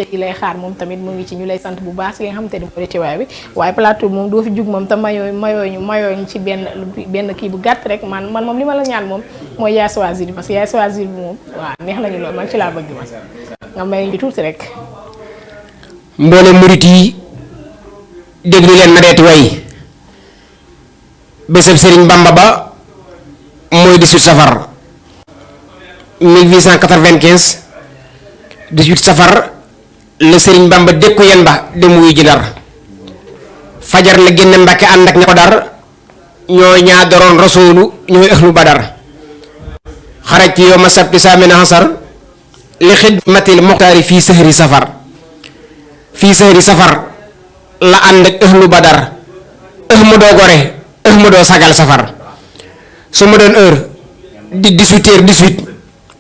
yi lay xaar moom tamit mu ngi ci ñu lay sant bu baax si li nga xamante ni moo di teewaay bi waaye plateau moom doo fi jug moom te mayoo ñu ci benn kii bu gàtt rek man moom li ma la ñaan moom mooy yaay choisir bi parce que yaay choisir bi moom waaw neex nañu lool man ci laa bëgg man nga may ñu tuuti rek mboole murit yi déglu leen ma reeti way bésab sëriñ Bamba ba mooy 18 safar 1895 18 safar la Serigne Bamba dékku yen ba dem wuy ji Ndar fajar la génne Mbàkke ànd ak ña ko dar ñoo ñaa doroon rasoolu ñooy ahlu badar xaraj ci yow ma sabti saamina xasar li xidmatil muxtaari fii sëhri safar la ànd ak ahlu badar ahmadoo gore ahmadoo sagal safar su ma doon heure di 18h18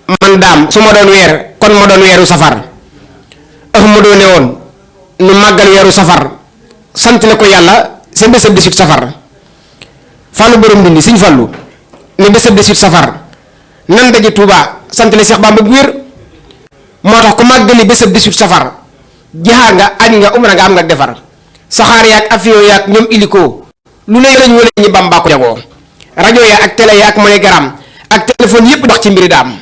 man daam su ma doon weer kon ma doon weeru safar ahmadoo ne woon nu màggal weeru safar sant ne ko yàlla seen bésëb 18 safar Fallou borom dindi Sëñ Fallu ne bésëb 18 safar nan daje Tuubaa sant ne Seex Bàmba bu wér moo tax ku màggali bésëb 18 safar jaxaar nga añ nga umra nga am nga defar saxaar yaak avion yaak ñoom iliko lu lay lañ wala ñi Bàmba ko jagoo rajo ya ak télé ya ak monogram ak téléphone yépp dox ci mbiri daam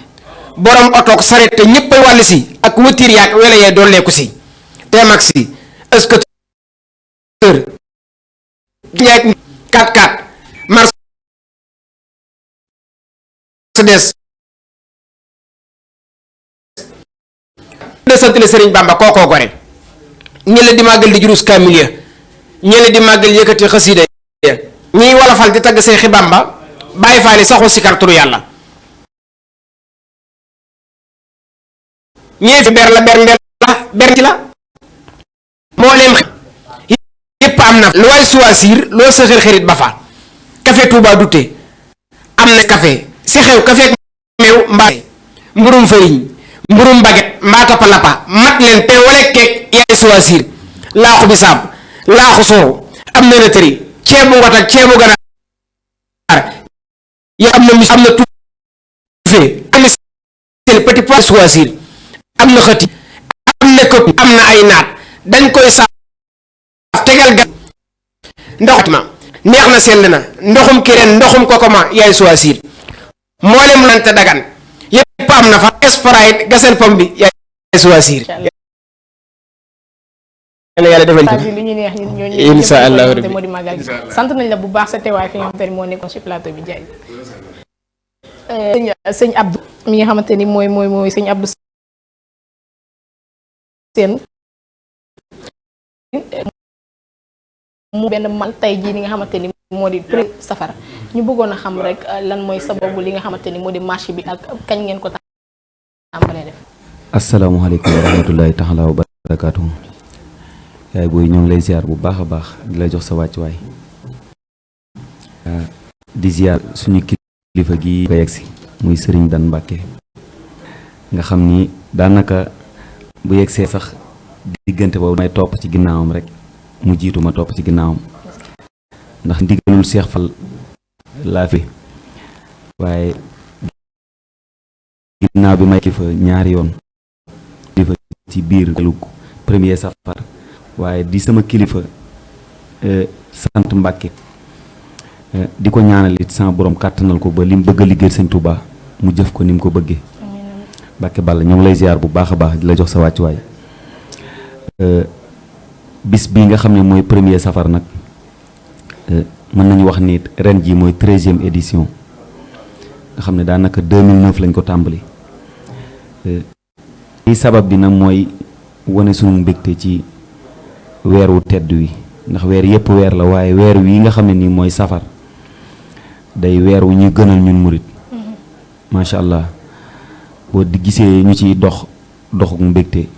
borom otoog saret te ñépp ay wàll si ak wëtiir yaak wele yee dooleeku si teemax si escooter yaak 4x4 Mercedes de sant le Sëriñ Bàmba kookoo gore ñële di màggal di jurus kaamil ya ñële di màggal yëkkati xasiida ya ñiy wolofal di tagg Seexi Bàmba bàyyi faali saxoo sikar turu yàlla ñee fi ber la ber ndel la ber ci la moo leen yépp am na lu waay choisir loo sa xër-xërit ba fa café Touba Douté am na café si xew café meew mbaa mburum fariñ mburum baget mbaa tapalapa mat leen te wala keek yaay choisir laaxu bisaab laaxu soow am na nëtëri ceebu ngot ak ceebu ganaar ya am na mis am na tuufe am na seen petit pois choisir am na xëti am na këpp am na ay naat dañ koy saaf tegal ga ndox ma neex na sell na ndoxum kireen ndoxum kokoma yaay choisir moo leen lante dagan yépp am na fa Sprite gasel pom bi yaay choisir yàlla defal li ñu neex ñoo insha Allah rabbi moo di màggal gi sant nañ la bu baax sa teewaay fi nga xamante ni moo nekkoon ci plateau bi jaay sëñ Abdou mi nga xamante ni mooy sëñ Abdou Seen mu benn man tey jii ni nga xamante ni moo di pré safar ñu bëggoon a xam rek lan mooy sababu li nga xamante ni moo di marché bi ak kañ ngeen ko tàmbalee def. asalaamaaleykum wa rahmatullahi taala wa barakaatuhu. yaay booy ñoo ngi lay ziar bu baax a baax di la jox sa wàccuwaay di ziar suñu kilifa gi nga yegsi muy Sëriñ Dan Mbàkke nga xam ni daanaka bu yegsee sax diggante boobu may topp ci ginnaawam rek mu jiitu ma topp ci ginnaawam ndax ndigalul Seex Fall laa fi waaye ginnaaw bi may kilifa ñaari yoon kilifa ci biir premier safar waaye di sama kilifa sant Mbàkke di ko ñaanal it sama borom kàttanal ko ba li mu bëgg a liggéey Sëñ Tuubaa mu jëf ko ni mu ko bëggee Mbàkke Balla ñoo ngi lay ziar bu baax a baax di la jox sa wàccuwaay bis bi nga xam ne mooy premier safar nag mën nañu wax ni ren ji mooy 13e édition nga xam ne daanaka 2009 lañ ko tàmbali li sabab bi nag mooy wane sunu mbégte ci weer wu tedd wi ndax weer yépp weer la waaye weer wi nga xam ne nii mooy safar day weer wu ñuy gënal ñun murit macha allah boo di gisee ñu ciy doxuk mbégte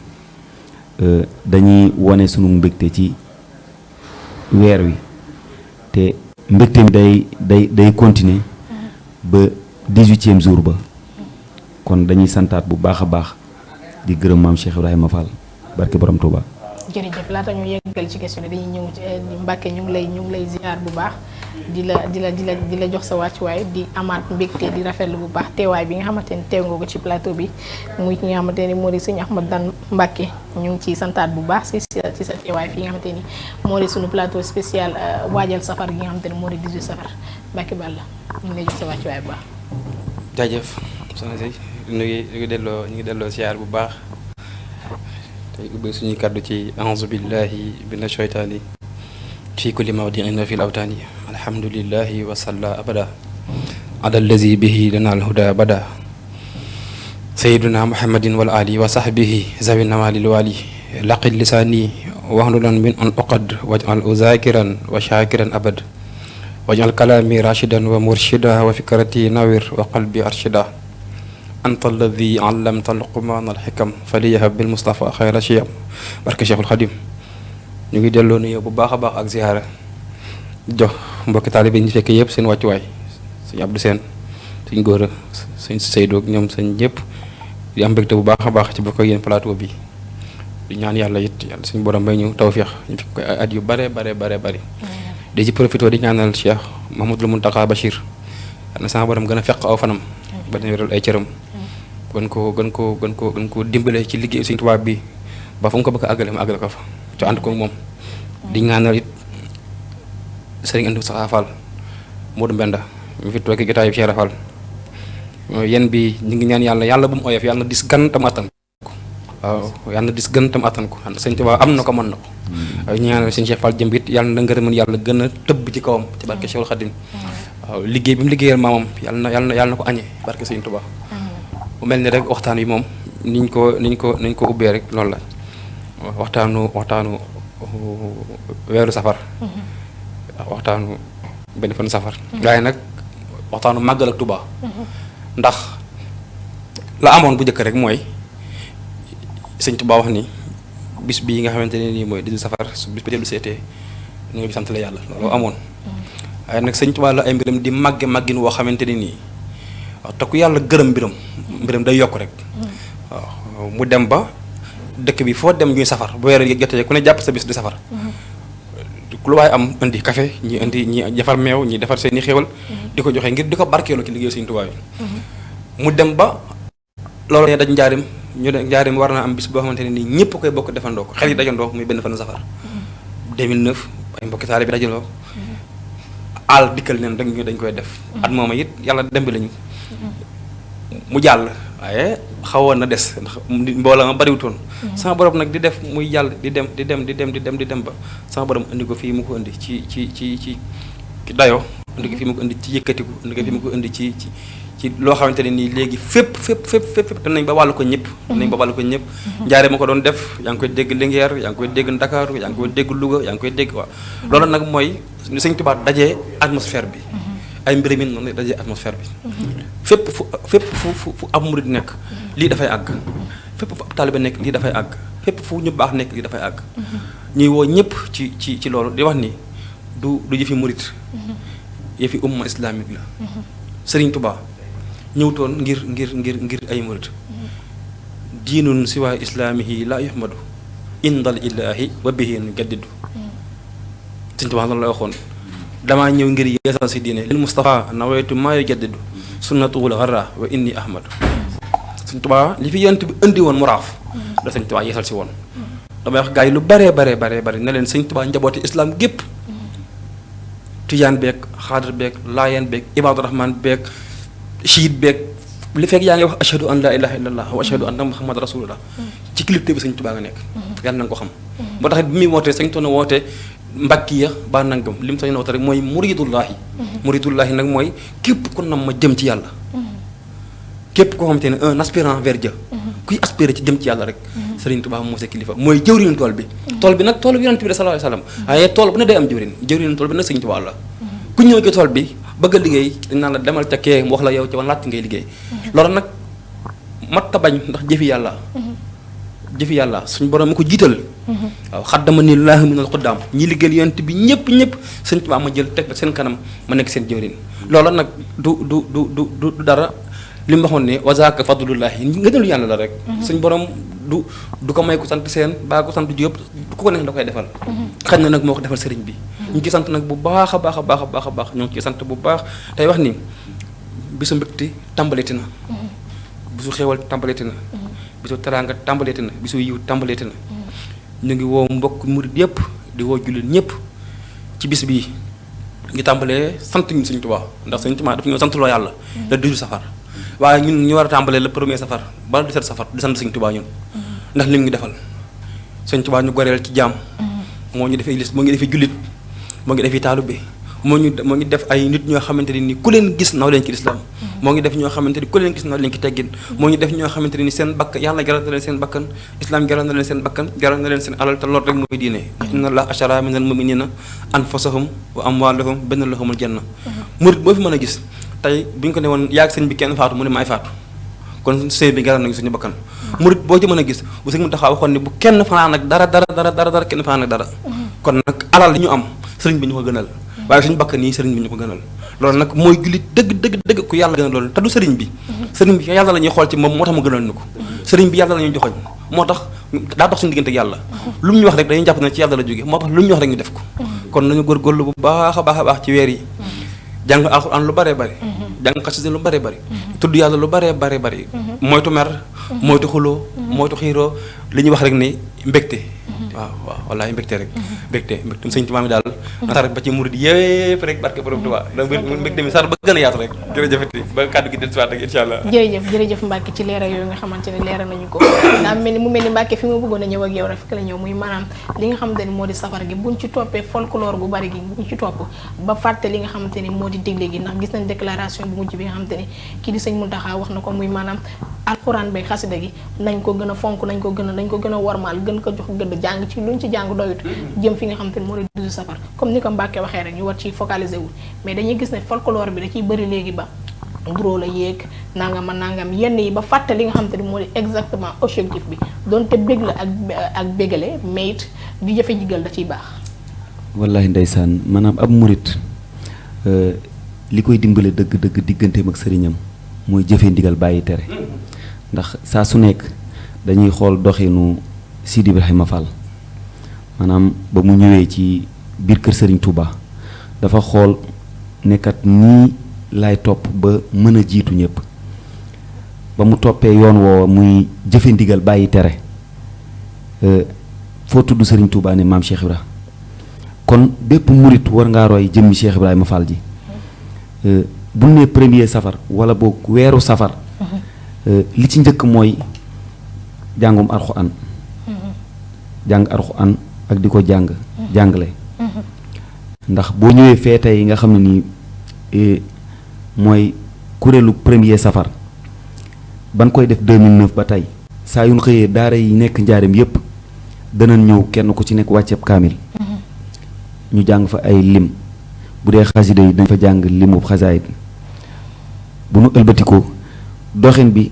dañuy wane sunu mbégte ci weer wi te mbégte mi day continuer ba 18e jour ba kon dañuy santaat bu baax a baax di gërëm maam Cheikh Ibrahima Fall barke borom Touba. jërëjëf laata ñu yeggal ci question dañuy ñëw ci Mbàkke ñu ngi lay ziar bu baax di la jox sa wàccuwaay di amaat mbégte di rafetlu bu baax teewaay bi nga xamante ni teew nga ko ci plateau bi muy ki nga xamante ni moo di sëñ Ahmad Dan Mbàkke ñu ngi ciy santaat bu baax ci sa teewaay fi nga xamante ni moo di suñu plateau spécial waajal safar gi nga xamante ni moo di 18 safar Mbàkke Balla ñu ngi lay jox sa wàccuwaay bu baax. jaajëf soxna si ñu ngi delloo ziar bu baax. tey ubbi suñuy kàddu ci a'uuzu billahi mina shaytaani fi kulli mawdi'in fil awtaani alhamdulillahi wa salla abada ala allazi bihi lana alhuda bada sayyiduna muhammadin wal ali wa sahbihi zawi nawalil wali laqid lisani wahlulan min an uqad waj'al uzakiran wa shakiran abad waj'al kalami rashidan wa murshida wa fikrati nawir wa qalbi arshida anta alladhi allamta luqman alhikam faliyahab bil mustafa khayra shiyam barke Cheikhul Khadim. ñu ngi delloo nuyoo bu baax a baax ak ziyaara jox mbokki taalibe ñu fekk yëpp seen wàccuwaay sëñ Abdou Sène sëñ Góora sëñ Seydou ak ñoom sëñ ñëpp di am mbégte bu baax a baax ci bokk ak yéen plateau bi di ñaan yàlla it yàlla suñu borom may ñu tawféex ñu fekk koy at yu bare bari di ci profité di ñaanal Cheikh Mouhamadoul Mountakha Bachir yàlla na sama borom gën a fekk aw fanam ba dina wéral ay cëram gën koo dimbale ci liggéey Sëñ Tuubaa bi ba fu mu ko bëgg a àggale mu àggale ko fa ci ànd ko moom di ñaanal it Serigne Andou Sakha Fall Modou Mbenda mu fi toog gitaay bi Cheikh Fall yéen bi ñu ngi ñaan yàlla bu mu oyof yàlla na dis gan tam attan ko waaw yàlla na dis gan tam attan ko Sëñ Tuubaa am na ko mën na ko ñu ñaanal Sëñ Cheikh Fall jëm it yàlla na ngërëmën yàlla gën a tëbb ci kawam ci barke Cheikhul Khadim waaw liggéey bi mu liggéeyal maamam yàlla na ko añee barke Sëñ Tuubaa mu mel ni rek waxtaan wi moom niñ ko ubbee rek loolu la waxtaanu weeru safar waxtaanu benn fan safar waaye nag waxtaanu màggal ak Tuubaa ndax la amoon bu njëkk rek mooy Sëñ Tuubaa wax ni bis bii nga xamante ne nii mooy 18 safar su bis ba dellu seetee ñu ngi sant la yàlla loolu amoon waaye nag Sëñ Tuubaa la ay mbiram di màggin woo xamante ne nii waaw te ku yàlla gërëm mbiram day yokk rek waaw mu dem ba dëkk bi foo dem ñuy safar bu weer jotee ku ne jàpp sa bis di safar lu waaye am indi café ñi defar meew ñi defar seeni xéwal di ko joxe ngir di ko barkeeloo ci liggéey Sëñ Tuubaa yi mu dem ba loolu ne daj njaarim ñu ne njaarim war naa am bis boo xamante ne nii ñëpp koy bokk defandoo ko xel yi dajandoo muy benn fan safar 2009 ay mbokki taalibe bi dajaloo àll dikkal leen rek ñu dañ koy def at mooma it yàlla dembi lañu mu jàll waaye xawoon na des ndax mbooloo ma bariwutoon sama borom nag di def muy jàll di dem ba sama borom indi ko fii mu ko indi ci dayoo indi ko fii mu ko indi ci yëkkatiku indi ko fii mu ko indi ci loo xamante ne nii léegi fépp dem nañ ba wàllu ko ñëpp njaare ma ko doon def yaa ngi koy dégg Linguère yaa ngi koy dégg Ndakaaru yaa ngi koy dégg Louga yaa ngi koy dégg waaw loolu nag mooy Sëñ Tuubaa dajee atmosphère bi ay mbir mi noonu dajee atmosphère bi fépp fu ab murid nekk lii dafay àgg fépp fu ab taalibe nekk lii dafay àgg fépp fu ñu baax nekk lii dafay àgg ñuy woo ñëpp ci loolu di wax ni du yëfi murid yëfi umma islamique la Sëriñ Tuubaa ñëwtoon ngir ay murid diinun siwaa islaamihi laa yuhmadu indal ilaahi wa bihi nujaddidu Sëñ Tuubaa loolu la waxoon damaa ñëw ngir yeesal si diine lil Mustafa nawaytu maa yujaddidu sunnatuhul gharra wa inni ahmadu Sëñ Tuubaa li fi yonent bi indi woon mu raaf da Sëñ Tuubaa yeesal si woon damay wax gaa yi lu bare ne leen Sëñ Tuubaa njabooti islam gépp tijaan beeg xaadir beeg laayeen beeg ibaadu rahmaan beeg chiit beeg li fekk yaa ngi wax ashhadu an la ilaha illallah wa ashhadu anna muhammad rasulullah ci kilifte bi Sëñ Tuubaa nga nekk yàlla na nga ko xam moo tax bi muy wootee Sëñ Tuubaa woote mbakkiya ba nangam li mu sañ na woote rek mooy muridullahi nag mooy képp ku nam ma jëm ci yàlla képp koo xamante ne un aspirant vers Dieu kuy aspirer ci jëm ci yàlla rek Sëriñ Tuubaa moo sa kilifa mooy jëwriñu tool bi nag tool bi yonent bi sallallahu alayhi wasallam waaye tool bu ne day am jëwriñu tool bi nag Sëriñ Tuubaa la ku ñëw ci tool bi bëgg a liggéey dañ naan la demal ca kee mu wax la yow ci wan laajte ngay liggéey loolu nag mat ta bañ ndax jëfi yàlla suñu borom mi ko jiital waaw xaddama ni laahi minal xuddaam ñi liggéeyal yonent bi ñëpp Sëriñ Tuubaa ma jël teg seen kanam ma nekk seen jëwriñ loolu nag du dara li mu waxoon ne wazaaka fadlullahi ngëneelu yàlla la rek suñ borom du ko may ko sant seen baa ko sant Jóob ku ko nekk da koy defal xañ na nag moo ko defal sëriñ bi ñu ngi sant nag bu baax a baax ñoo ngi ciy sant bu baax tey wax ni bisu mbégte tàmbaleeti na bisu xéewal tàmbaleeti na bisu teraanga tàmbaleeti na bisu yiw tàmbaleeti na ñu ngi woo mbokk murid yëpp di woo jullit ñëpp ci bis bii ngi tàmbalee sant ñu Sëñ Tuubaa ndax Sëñ Tuubaa dafa ñoo sant loo yàlla le 18 safar waaye ñun ñu war a tàmbalee le 1er safar ba le 17 safar di sant Sëñ Tuubaa ñun ndax lim ngi defal Sëñ Tuubaa ñu goreel ci jaam moo ñu defee moo ngi defee jullit moo ngi defee taalibe moo ngi def ay nit ñoo xamante ne ni ku leen gis naw leen ci lislaam moo ngi def ñoo xamante ni ku leen gis na leen ki teggin moo ngi def ñoo xamante ni seen bakkan yàlla jaral na leen seen bakkan islam jaral na leen seen bakkan jaral na leen seen alal te loolu rek mooy diine inna allah ashara minal mu'minina anfusahum wa amwalahum benn lahumul janna murit boo fi mën a gis tey bu ñu ko ne woon yaag sëñ bi kenn faatu mu ne maay faatu kon sëy bi jaral nañu suñu bakkan murit boo ci mën a gis bu sëñ mu taxaw waxoon ne bu kenn fanaan ak dara kenn fanaan ak dara kon nag alal li ñu am sëriñ bi ñu ko gënal waaye suñu bakkan yi sëriñ bi ñu ko gënal loolu nag mooy jullit dëgg ku yàlla gënal loolu te du sëriñ bi yàlla la ñuy xool ci moom moo tax mu gënal ñu ko sëriñ bi yàlla la ñuy joxoñ moo tax daa dox suñu diggante ak yàlla lu mu ñu wax rek dañuy jàpp ne ci yàlla la jóge moo tax lu mu ñu wax rek ñu def ko kon nañu góorgóorlu bu baax a baax ci weer yi jàng alxuraan lu bare bari jàng xasida lu bare bari tudd yàlla lu bare bari moytu mer moytu xuloo moytu xiiroo li ñuy wax rek ni mbégte waaw wallaay mbégte rek mbégte sëñ Tuubaa mi daal na sax rek ba ci murid yëpp rek barke borom Tuubaa mbégte mi sax ba gën a yaatu rek jërëjëfati ba kàddu gi dellusiwaat rek incha allah jërëjëf Mbacke ci leeral yooyu nga xamante ne leeral nañu ko daa mel ni mu mel ni Mbacke fi ma bëggoon a ñëw ak yow rek fi la ñëw muy maanaam li nga xamante ni moo di safar gi buñ ci toppee folklore bu bari gi buñ ci topp ba fàtte li nga xamante ni moo di digle gi ndax gis nañ déclaration bu mujj bi nga xamante ni kii di sëñ Mountakha wax na ko muy maanaam alxuraan beeg xasida gi nañ ko gën a fonk nañ ko gën a warmaal gën ko jox gëdd jàng ci luñ ci jàng doyut jëm fi nga xamante ni moo di 12 safar comme ni ko Mbacke waxee rek ñu war ci focaliser wu mais dañuy gis ne folklore bi da ciy bëri léegi ba nduroo la yéeg nangam yenn yi ba fàtte li nga xamante ni moo di exactement objectif bi donte bég la ak bégale mais it di jëfe jigal da ciy baax wallahi ndeysaan maanaam ab murit li koy dimbale dëgg digganteem ak sëriñam mooy jëfe ndigal bàyyi tere ndax saa su nekk dañuy xool doxinu Sidi Ibrahima Fall maanaam ba mu ñëwee ci biir kër Serigne Touba dafa xool nekkat nii laay topp ba mën a jiitu ñëpp ba mu toppee yoon woowa muy jëfe ndigal bàyyi tere foo tudd Serigne Touba ne maam Cheikh Ibra kon bépp murit war ngaa roy jëmmi Cheikh Ibrahima Fall ji bu ne premier safar wala boog weeru safar li ci njëkk mooy jàngum alxuraan jàng alxuraan ak di ko jàngale ndax boo ñëwee feete yi nga xam ne nii mooy kuréelu premier safar ban koy def 2009 ba tey saa yu ñu xëyee daara yi nekk njaareem yépp danañ ñëw kenn ku ci nekk wàcceeb kaamil ñu jàng fa ay lim bu dee xasida yi dañ fa jàng limu xasaayit bu nu ëlbatikoo doxin bi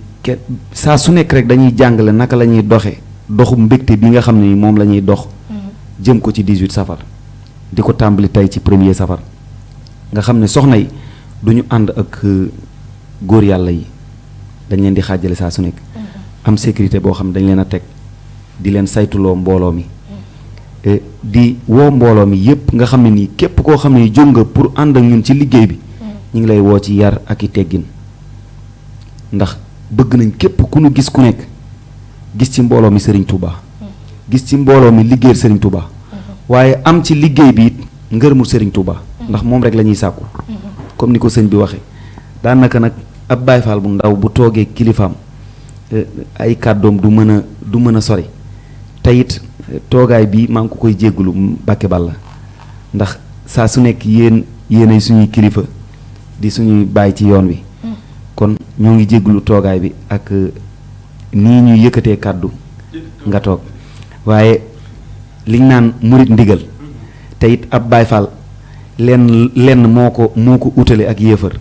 saa su nekk rek dañuy jàngale naka la ñuy doxu mbégte bi nga xam ne moom la ñuy dox jëm ko ci 18 safar di ko tàmbali tey ci premier safar nga xam ne soxna yi du ñu ànd ak góor yàlla yi dañ leen di xaajale saa su nekk am sécurité boo xam ne dañ leen a teg di leen saytuloo mbooloo mi di woo mbooloo mi yépp nga xam ne nii képp koo xam ne jóg nga pour ànd ak ñun ci liggéey bi ñu ngi lay woo ci yar ak i teggin ndax bëgg nañ képp ku nu gis ku nekk gis ci mbooloo mi Serigne Touba gis ci mbooloo mi liggéeyal Serigne Touba waaye am ci liggéey bi it ngërëmul Serigne Touba ndax moom rek la ñuy sàkku comme ni ko sëñ bi waxee daanaka nag ab Baay Faal bu ndaw bu toogee kilifaam ay kàddoom du mën a sori te it toogaay bi maa ngi ko koy jéggulu Mbàkke Balla ndax saa su nekk yéenay suñuy kilifa di suñuy bàyyi ci yoon wi kon ñoo ngi jéggulu toogaay bi ak nii ñuy yëkkatee kàddu nga toog waaye liñ naan murit ndigal te it ab Baay Faal lenn moo ko utale ak yéefar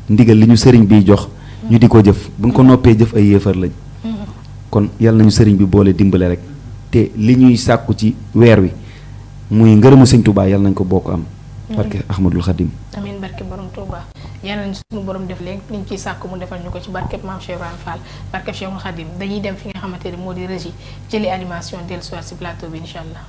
ndigal li ñu sëriñ biy jox ñu di ko jëf buñ ko noppee jëf ay yéefar lañ kon yal nañu sëriñ bi boole dimbale rek te li ñuy sàkku ci weer wi muy ngërëmu sëñ Touba yal nañ ko bokk am barke Ahmadul Xadim amiin barke borom Touba yal nañ suñu borom def léegi liñ ciy sàkku mu defal ñu ko ci barke Maam Cheikh Ibrahima Fall barke Cheikhul Xadim dañuy dem fi nga xamante ne moo di régie jëli animation dellu soir si plateau bi incha allah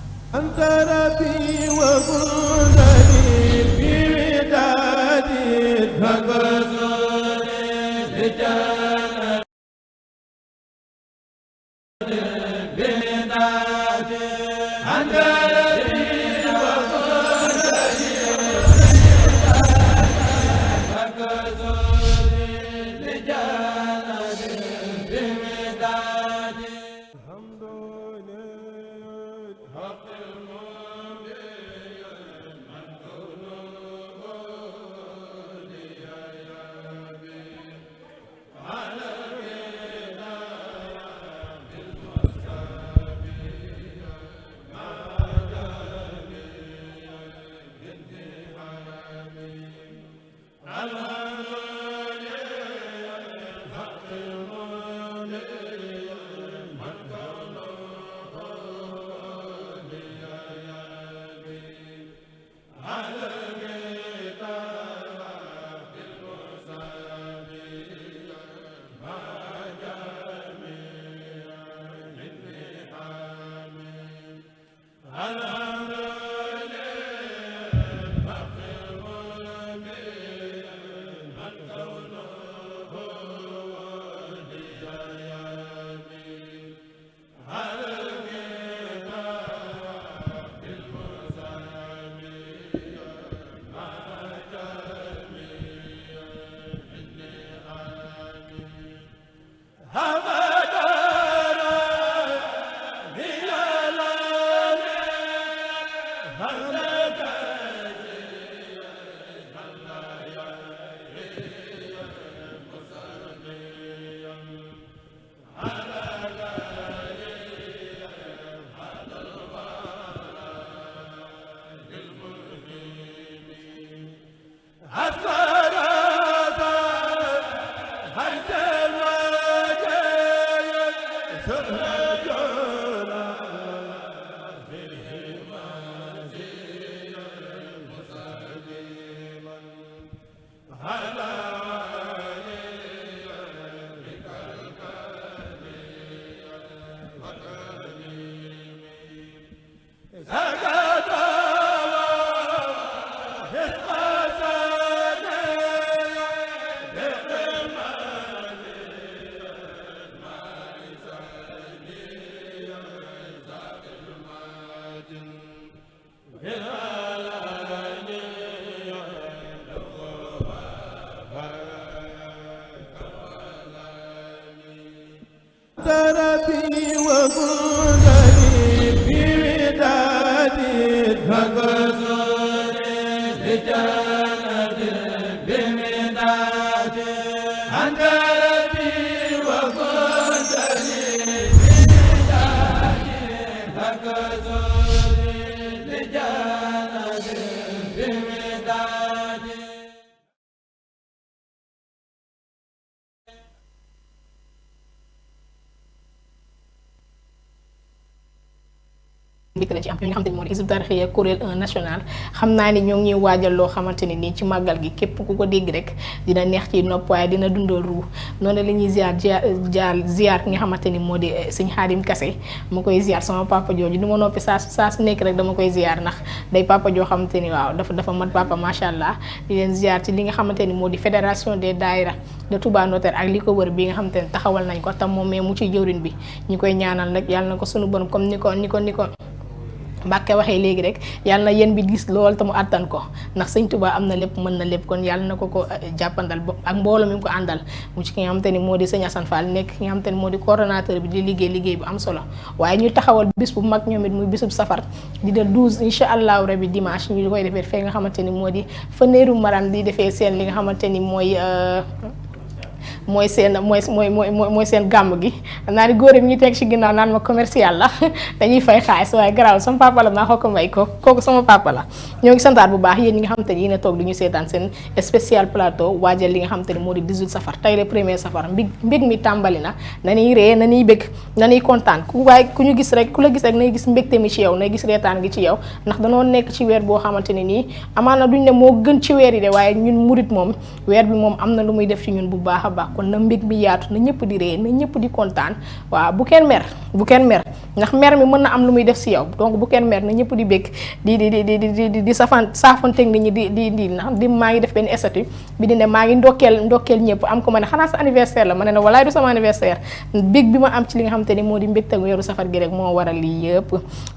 mbégte la ci am li nga xamante ni moo di Hizbut Tarqiyyah kuréel 1 national xam naa ni ñoo ngi ñuy waajal loo xamante ni nii ci màggal gi képp ku ko dégg rek dina neex ci nopp waaye dina dundal ruu noonu la ñuy ziar ki nga xamante ni moo di sëñ Xaadim Kase ma koy ziar sama papa jooju du ma noppi saa su nekk rek dama koy ziar ndax day papa joo xamante ni waaw dafa mat papa macha allah di leen ziar ci li nga xamante ni moo di fédération des daayira de Touba Notaire ak li ko wër bi nga xamante ni taxawal nañ ko tam moom mais mu ci jëwriñ bi ñu koy ñaanal nag yàlla na ko sunu borom comme ni ko Mbàkke waxee léegi rek yàlla na yéen bi gis lool te mu àttan ko ndax sëñ Tuubaa am na lépp mën na lépp kon yàlla na ko jàppandal ak mbooloo mi mu ko àndal mu ci ki nga xamante ni moo di sëñ Assane Fall nekk ki nga xamante ni moo di coordonnateur bi di liggéey bu am solo waaye ñu taxawal bis bu mag ñoom it muy bisub safar di de 12 incha allahu rabi dimanche ñu koy defee fee nga xamante ni moo di fa Néeru Maram di defee seen li nga xamante ni mooy seen gàmm gi naa ni góor yi ñu teg ci ginnaaw naan ma commercial la dañuy fay xaalis waaye garaaw sama papa la maa ko may kooku sama papa la ñoo ngi santaat bu baax yéen ñi nga xamante ni yéen a toog di ñu seetaan seen spécial plateau waajal li nga xamante ni moo di 18 safar tey le premier safar mbég mi tàmbali na nañuy ree nañuy bég nañuy kontaan ku ñu gis rek ku la gis rek nay gis mbégte mi ci yow nay gis reetaan gi ci yow ndax danoo nekk ci weer boo xamante ne nii amaana duñ ne moo gën ci weer yi de waaye ñun murit moom weer bi moom am na lu muy def ci ñun bu baax a baax kon na mbég mi yaatu na ñëpp di ree na ñëpp di kontaan waaw bu kenn mer ndax mer mi mën na am lu muy def si yow donc bu kenn mer na ñëpp di bég di saafanteeg nit ñi di maa ngi def benn statut bi di ne maa ngi ndokkeel ñëpp am ko ma ne xanaa sa anniversaire la ma ne walaay du sama anniversaire bég bi ma am ci li nga xamante ni moo di mbégte weeru safar gi rek moo waral lii yëpp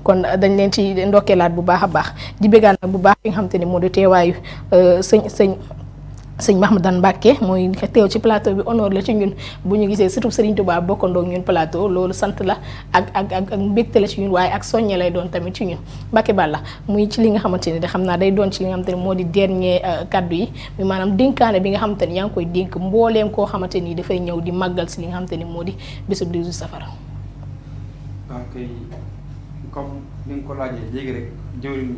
kon dañ leen ci ndokkeelaat bu baax a baax di bégaan nag bu baax li nga xamante ni moo di teewaayu sëñ Mahmadan Mbàkke mooy teew ci plateau bi honneur la ci ñun bu ñu gisee surtout Serigne Touba bokkandoo ñun plateau loolu sant la ak mbégte la ci ñun waaye ak soññe lay doon tamit ci ñun Mbàkke Balla muy ci li nga xamante ni de xam naa day doon ci li nga xamante ni moo di dernier kaddu yi mi maanaam dénkaane bi nga xamante ni yaa ngi koy dénk mbooleem koo xamante ni dafay ñëw di màggal si li nga xamante ni moo di bésub 18 safar. waaw kay comme ni nga ko laajee léegi rek jëwriñ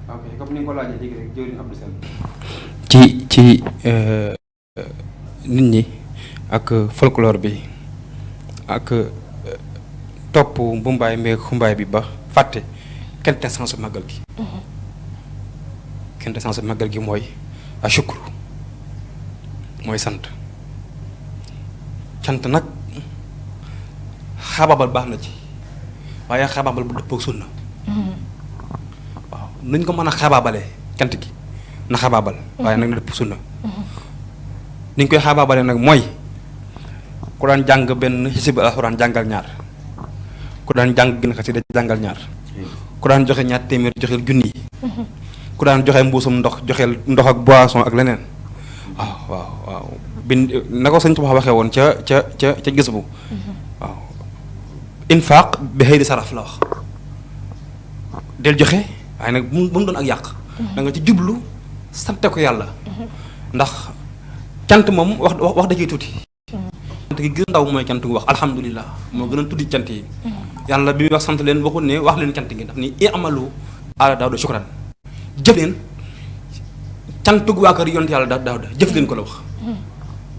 ok comme ni nga ko laajee léegi rek jëwriñ Abdou Sène ci nit ñi ak folklore bi ak topp mbumbaay meeg xumbaay bi ba fàtte quintessence màggal gi. quintessence màggal gi mooy a shukru mooy sant nag xababal baax na ci waaye xabaabal bu dëppoo ak sunna waaw nuñ ko mën a xabaabalee cant gi na xabaabal waaye nag na dëpp sunna niñ koy xabaabalee nag mooy ku daan jàng benn xisib alxuraan jàngal ñaar ku daan jàng gën xasida jàngal ñaar ku daan joxe ñaar téeméer joxeel junni ku daan joxe mbuusum ndox joxeel ndox ak boisson ak leneen waaw na ko sëñ Tuubaa waxee woon ca gis bu waaw infaq bi xëy di saraf la wax del joxe waaye nag bu mu doon ak yàq da nga ci jublu sante ko yàlla ndax cant moom wax da ciy tuuti cant gi gën a ndaw mooy cant gu wax alhamdulilah moo gën a tuddi cant yi yàlla bi muy wax sant leen waxul ne wax leen cant gi daf ni i'malu ala Daawuda shukran jëf leen cantug waa kër yonent yàlla Daawuda jëf leen ko la wax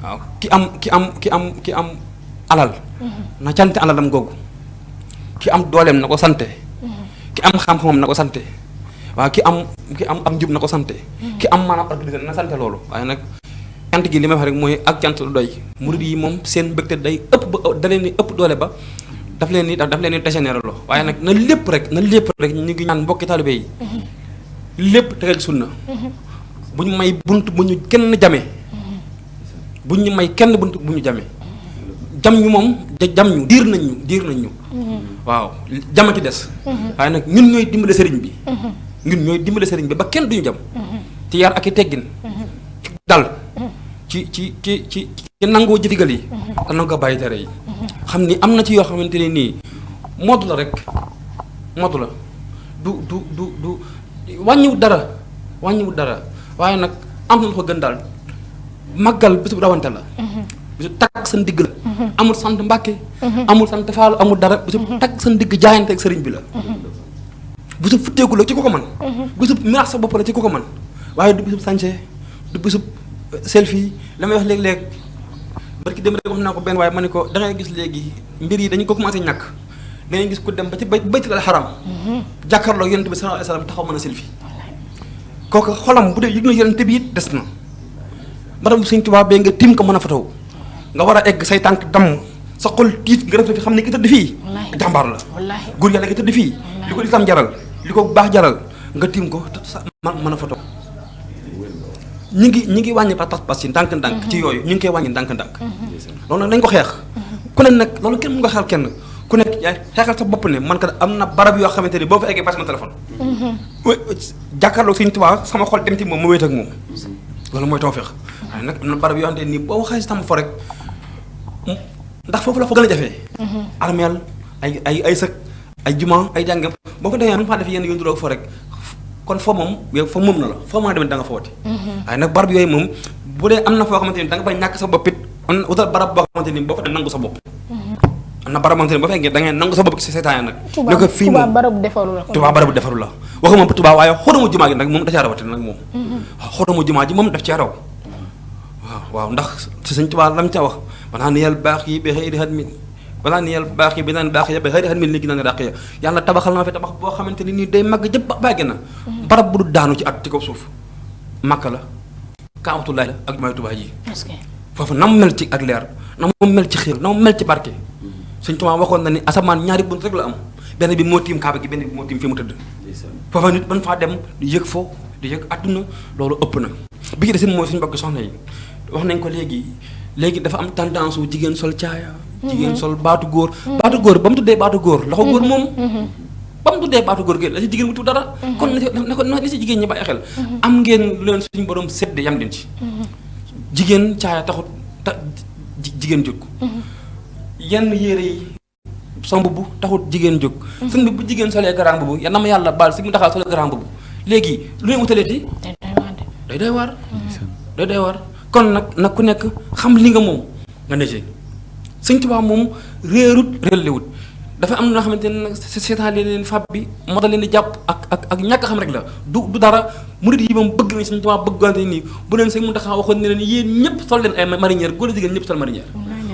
waaw ki am alal na cante alalam googu ki am dooleem na ko sante ki am xam-xamam na ko sante waaw ki am ak njub na ko sante ki am maanaam organisé na sante loolu waaye nag cant gi li may wax rek mooy ak cant lu doy murid yi moom seen mbégte day ëpp ba da leen ni ëpp doole ba daf leen ni dégénéré loo waaye nag na lépp rek ñu ngi ñaan mbokki taalibe yi lépp tegal sunna bu ñu may bunt bu ñu kenn jamee bu ñu may kenn bunt bu ñu jamee jam ñu moom jam ñu diir nañ ñu waaw jama ci des waaye nag ñun ñooy dimbale sëriñ bi ba kenn duñu jam ci yar ak i teggin ci dal ci nangoo jëfigal yi te nangoo bàyyi tere yi xam ni am na ci yoo xamante ne nii modd la rek modd la du wàññiwut dara waaye nag am na lu ko gën daal màggal bisu rawante la bisu takk sa ndigg la amul sant Mbàkke amul sant Faalu amul dara bisu takk sa ndigg jaayante ak sëriñ bi la bisu futteeku la ci ko ko man bisu miraax sa bopp la ci ko ko man waaye du bisu sañse du bisu selfie la may wax léeg-léeg barki dem rek wax naa ko benn waaye ma ne ko da ngay gis léegi mbir yi dañu ko commencé ñàkk da ngay gis ku dem ba ci baytul haram jàkkaarloo yonent bi sallallahu alayhi wasallam taxaw mën a selfie kooku xolam bu dee yëg na yonent bi it des na maanaam Sëñ Tuubaa bee nga tim ko mën a fotow nga war a egg say tànk damm sa xol tiit nga def fi xam ne ki tëdd fii jàmbaar la góor yàlla ki tëdd fii li ko lislaam jaral li ko baax jaral nga tim ko mën a fotow ñi ngi wàññi pas ci ndànk-ndànk ci yooyu ñu ngi koy wàññi ndànk-ndànk loolu nag dañ ko xeex ku ne nag loolu kenn mu nga xeexal kenn ku nekk yaay xeexal sa bopp ne man kat am na barab yoo xamante ni boo fa eggee pas ma téléphone jàkkaarloo Sëñ Tuubaa sama xol dem ci moom ma wéet ak moom loolu mooy tawfeex waaye nag am na barab yoo xamante nii boo waxee si tam fo rek ndax foofu la fa gën a jafee armeel ay sëg ay juma ay jàngam boo fa demee faa def yenn yu nduroo fo rek kon foo moom yow fa moom na la foo mën a demee da nga footi waaye nag barab yooyu moom bu dee am na foo xamante ni da nga fay ñàkk sa bopp it am na utal barab boo xamante ni boo fa dem nangu sa bopp am na barab xamante ni boo fekkee da ngay nangu sa bopp ci seetaan nag ne ko fii moom Tuubaa barabu defaru la waxuma ba Tuubaa waaye xodamu jumaa gi nag moom da caa rawati nag moom waaw xodamu jumaa ji moom daf cee raw waaw ndax si Sëñ Tuubaa lam ca wax banaa ni yàlla baax yi ba xëy di xat mi banaa ni yàlla baax yi bi naan baax ya ba xëy di xat mi léegi naan dàq ya yàlla tabaxal na fi tabax boo xamante ni nii day màgg jëpp bàgge na barab bu du daanu ci at ci kaw suuf Makka la Kaabatullaahi la ak jumaay Tuubaa ji foofu na mu mel ci ak leer na mu mel ci xiir na mu mel ci barke Sëñ Tuubaa waxoon na ni asamaan ñaari bunt rek la am benn bi moo tiim kaaba gi benn bi moo tiim fi mu tëdd foofa nit ban faa dem di yëg foo di yëg àdduna loolu ëpp na bi ci desin mooy suñu mbokk soxna yi wax nañ ko léegi dafa am tendance wu jigéen sol caaya jigéen sol baatu góor ba mu tuddee baatu góor loxo góor moom ba mu tuddee baatu góor gi la si jigéen bu tudd dara kon na si jigéen ñi bàyyi xel am ngeen lu leen suñu borom sedd yam den ci jigéen caaya taxut jigéen jóg yenn yére yi somb bu taxut jigéen jóg sëñ bi bu jigéen solee grand boobu yan na ma yàlla baal si mu taxaw solee grand boobu léegi lu leen utaleeti day doy waar kon nag ku nekk xam li nga moom nga ne ci Sëñ Tuubaa moom réerlewut dafa am na xamante ne nag seetaan leen fab bi moo tax leen di jàpp ak ñàkk xam rek la du dara murid yi moom bëgg nañ Sëñ Tuubaa bëggante nii bu leen Sëñ Muntaxa waxoon ne leen yéen ñëpp sol leen ay marinière góor a jigéen ñëpp sol marinière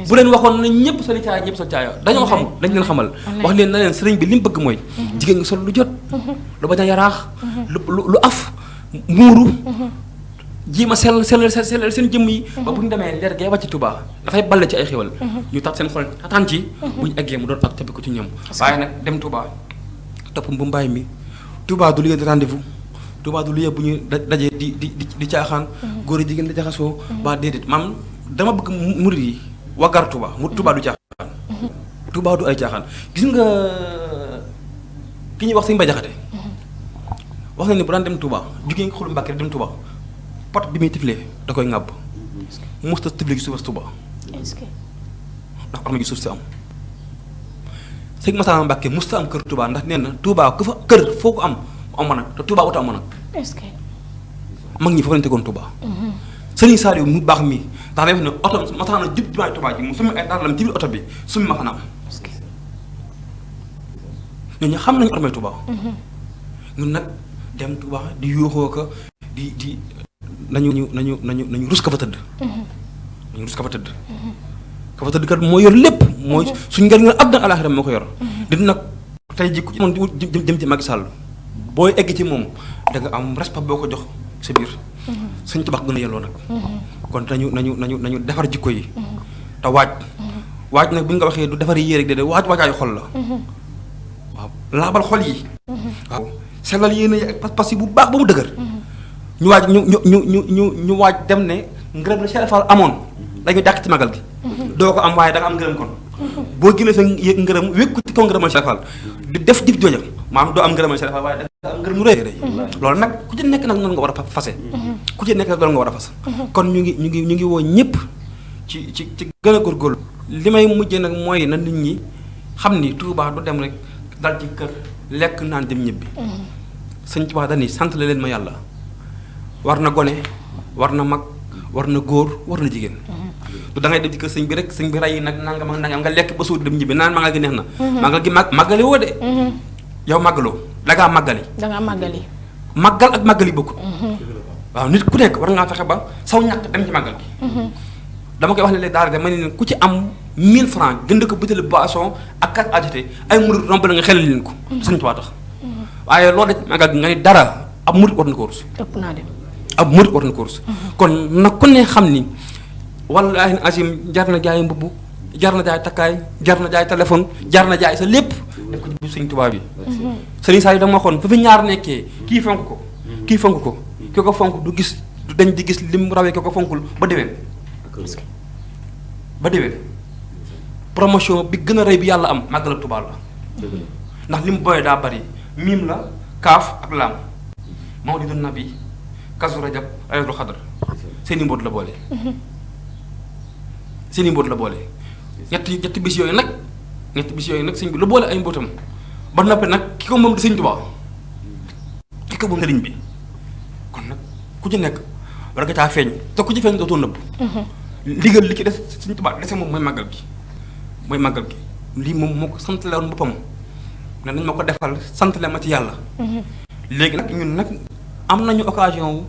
bu leen waxoon ne ñëpp soli caaya ñëpp sol caaya dañoo xamul dañ leen xamal wax leen na leen sëriñ bi li mu bëgg mooy jigéen ngi sol lu jot lu bañ a yaraax lu af muuru jiima sellal seen jëmm yi ba bu ñu demee leer gee wàcc Touba dafay balle ci ay xéwal ñu tax seen xol tataan ci bu ñu eggee mu doon ak tabbi ko ci ñoom waaye nag dem Touba topp bu mbaay mi Touba du lieu de rendez-vous Touba du lieu bu ñu dajee di caaxaan góor yi jigéen di jaxasoo ba déedéet maam dama bëgg murid yi waggar Touba mu Touba du caaxaan Touba du ay caaxaan gis nga ki ñuy wax Sëñ Mbay Jaxate wax na ni bu daan dem Touba jugee nga xulu Mbàkke dem Touba pot bi muy tiflee da koy ŋàbb musta tiflee gi suuf Touba ndax am na gi suuf si am Sëñ Masamba Mbàkke musta am kër Touba ndax nee na Touba ku fa kër foo ko am am nag te Touba wuta am nag mag ñi foofu lañ tegoon Touba Sëriñ Saliou mu baax mi ndax day wax ne oto masaana jub jumaay Touba ji mu summi ay daralam ci biir oto bi summi ma xanaa am ñooñu xam nañu ormay Touba ñun nag dem Touba di yuuxoo ko di nañu rus ka fa tëdd nañu rus ka fa tëdd ka fa tëdd kat moo yor lépp mooy suñ ngeen nga àdduna alaaxira moo ko yor di nag tey ji ku ci moom jëm ci Macky Sall booy egg ci moom da nga am respect boo ko jox sa biir suñ tabax gën a yelloo nag kon nañu defar jikko yi te waaj nag bu ñu ko waxee du defar yére rek de waajaayu xol la waaw laabal xol yi waaw sellal yéene yi ak pas-pas yi bu baax ba mu dëgër ñu waaj ñu waaj dem ne ngërëm la Cheikh Fall amoon dañu dàq ci magal gi doo ko am waaye da nga am ngërëm kon boo génnee sa ngërëm wékku ci kaw ngërëmal Cheikh Fall di def jëf jooja maanaam doo am ngërëmal Cheikh Fall waaye da nga am ngërëm mu rëy loolu nag ku ci nekk nag noonu nga war a fase ku ci nekk nag loolu nga war a fas kon ñu ngi woo ñëpp ci gën a góorgóorlu li may mujjee nag mooy na nit ñi xam ni Touba du dem rek dal ci kër lekk naan dem ñibbi sëñ Touba dañuy sant la leen ma yàlla war na gone war na mag war na góor war na jigéen du da ngay dem ci kër sëñ bi rek sëñ bi rey nag nangam ak nangam nga lekk ba suur dem ñibbi naan magal gi neex na magal gi màggali woo de yow màggaloo dangaa màggali màggal ak màggali bokkut waaw nit ku nekk war ngaa fexe ba saw ñàkk dem ci màggal gi dama koy wax ne léegi daal de ma ne leen ku ci am 1000 francs gënd ko butéelu boisson ak carte agité ay murit romb la nga xelal leen ko sëñ Tuubaa tax waaye loolu de màggal gi nga ni dara ab murit war na ko rus ëpp naa dem ab murit war na ko rus kon nag ku ne xam ni wallaahi azim jar na jaay mbubb jar na jaay takkaay jar na jaay téléphone jar na jaay sa lépp def ko ci biir sëñ Tuubaa bi sëriñ Saliou dama waxoon fa fi ñaar nekkee kii fonk ko kii fonk ko ki ko fonk du gis du dañ di gis lim rawee ki ko fonkul ba déwén promotion bi gën a rëy bi yàlla am màggal ak Tuubaa la ndax li mu booyee daa bari miim la kaaf ak laam mawlidu nabi kazu rajab ayatul xadar seeni mbóot la boole seeni mbóot la boole ñetti bis yooyu nag sëñ bi lu boole ay mbóotam ba noppi nag ki ko moom di sëñ Tuubaa ki ko moom sëriñ bi kon nag ku ci nekk war nga caa feeñ te ku ci feeñ dootoo nëbb ndigal li ci des sëñ Tuubaa dese moom mooy màggal gi lii moom moo ko santale woon boppam ne nañ ma ko defal santale ma ci yàlla léegi nag ñun nag am nañu occasion wu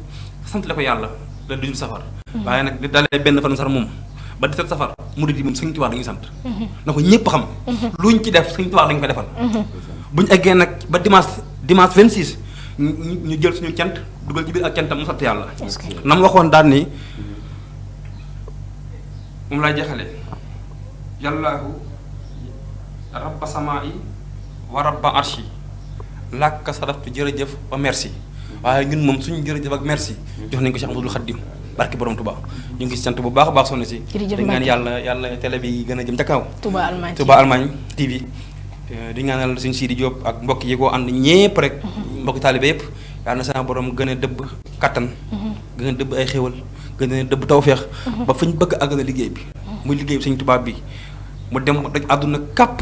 santale ko yàlla le 18 safar waaye nag di dalee benn fan sar moom ba 17 safar murid yi moom sëñ Tuubaa dañuy sant na ko ñëpp xam luñ ci def sëñ Tuubaa dañu ko defal buñu eggee nag ba dimanche 26 ñu jël suñu cant dugal ci biir ak cantam mu sant yàlla na mu waxoon daan ni moom lay jeexale yàllaahu rabba samaa'i wa rabba arshi làkka saraftu jërëjëf ba merci waaye ñun moom suñu jërëjëf ak merci jox nañ ko Cheikh Ahmadoul Khadim barki borom Touba ñu ngi sant bu baax a baax soxna si di ñaan yàlla télé bi gën a jëm ca kaw Touba Allemagne TV di ñaanal suñu Sidi Diop ak mbokk yi ko ànd ñépp rek mbokki taalibe yépp yàlla na sama borom gën a dëbb kattan gën a dëbb ay xéwal gën a dëbb tawféex ba fañ bëgg àgg na liggéey bi muy liggéey bi suñu tubaab bi mu dem daj àdduna kap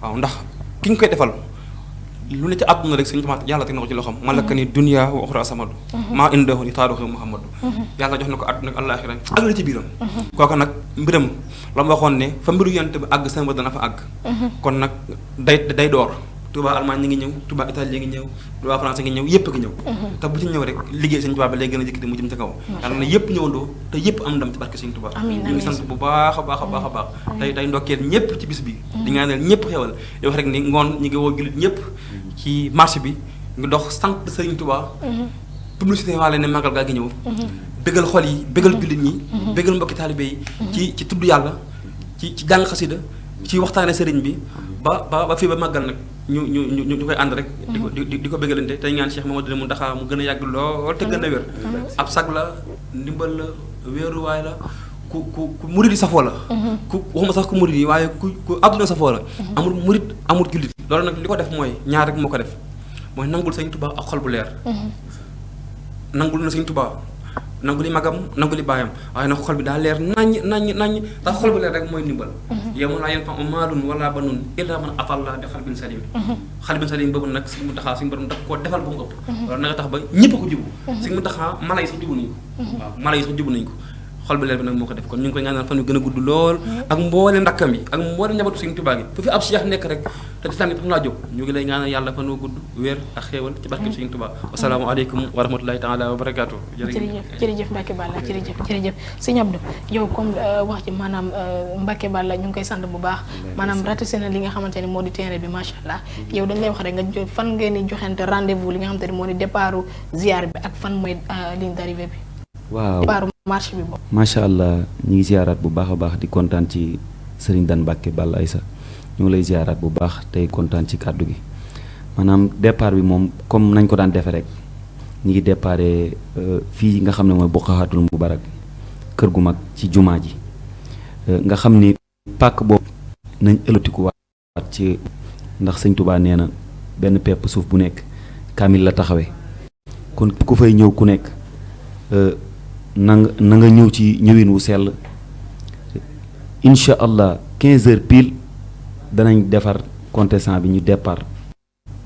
waaw ndax ki ñu koy defal lu ne ci àdduna rek suñu tubaab yàlla teg na ko ci loxoom malaka ni dunya wa uxra samadu maa indahu ni taarixu muhammadu yàlla jox na ko àdduna ak àllaaxira ak la ci biiram kooku nag mbiram la ma waxoon ne fa mbiru yonte bi àgg sama dana fa àgg kon nag day door Touba Allemagne ñi ngi ñëw Touba Italie ngi ñëw Touba France ngi ñëw yépp ngi ñëw te bu ci ñëw rek liggéey sëñ Touba bi lay gën a jëkkati mu jëm ca kaw yàlla na yépp ñëwandoo te yépp am ndam ci barke sëñ Touba ñu ngi sant bu baax a baax tey ndokkeel ñépp ci bis bi di ñaanal ñépp xewal di wax rek ni ngoon ñi ngi woo jullit ñépp ci marché bi ngi dox sant sëñ Touba publicité waale ne màggal gaa gi ñëw bégal xol yi bégal jullit ñi bégal mbokki taalibe yi ci tudd yàlla ci jàng xasida ci waxtaane sëriñ bi ba fii ba màggal nag ñu koy ànd rek di ko bégalante tey ñaan Cheikh Mamadou Mountakha mu gën a yàgg lool te gën a wér ab sag la ndimbal la wéeruwaay la ku murid yi safoo la ku waxuma sax ku murid yi waaye ku àdduna safoo la amul murid amul jullit loolu nag li ko def mooy ñaar rek moo ko def mooy nangul Sëñ Tuubaa ak xol bu leer nangul na Sëñ Tuubaa nangu li magam nangu li baayam waaye nag xol bi daa leer naññ ndax xol bu leer rek mooy ndimbal yow mun laa yen fa maalun wala banun illa man atalla bi xalbin salim xalbin salim boobu nag Sëñ Muntaxa suñu borom daf koo defal ba mu ëpp loolu nag tax ba ñëpp a ko jubu Sëñ Muntaxa mala yi sax jubu nañu ko waaw mala yi sax jubu nañu ko xol bu leer bi nag moo ko def kon ñu ngi koy ñaanal fan yu gën a gudd lool ak mboolem ndakkam yi ak mboolem njabootu Sëñ Tuubaa gi fu fi ab Cheikh nekk rek te di tànn laa jóg ñu ngi lay ñaanal yàlla fan wu gudd wér ak xéewal ci barke Sëñ Tuubaa wasalaamu aleykum wa rahmatulahi taala wa barakaatu jërëjëf Mbacke Balla jërëjëf Sëñ Abdou yow comme wax ci maanaam Mbacke Balla ñu ngi koy sant bu baax maanaam ratissé na li nga xamante ni moo di terrain bi macha allah yow dañ lay wax rek nga fan ngeen di joxante rendez-vous li nga xamante ni moo di départu ziar bi ak fan mooy ligne d'arrivée bi waaw départu marche bi boobu macha allah ñu ngi ziaraat bu baax a baax di kontaan ci Serigne Dan Mbacke Balla Aïssa ñu ngi lay ziaraat bu baax tey kontaan ci kàddu gi maanaam départ bi moom comme nañ ko daan defee rek ñu ngi déparé fii nga xam ne mooy Buqaatul Mubarak kër gu mag ci jumaa ji nga xam ni pàkk boobu nañ ëllatiku waat ci ndax Sëñ Tuubaa nee na benn pepp suuf bu nekk kaamil la taxawee kon ku fay ñëw ku nekk na nga ñëw ci ñëwin wu sell incha allah 15 heures pile danañ defar contestant bi ñu départ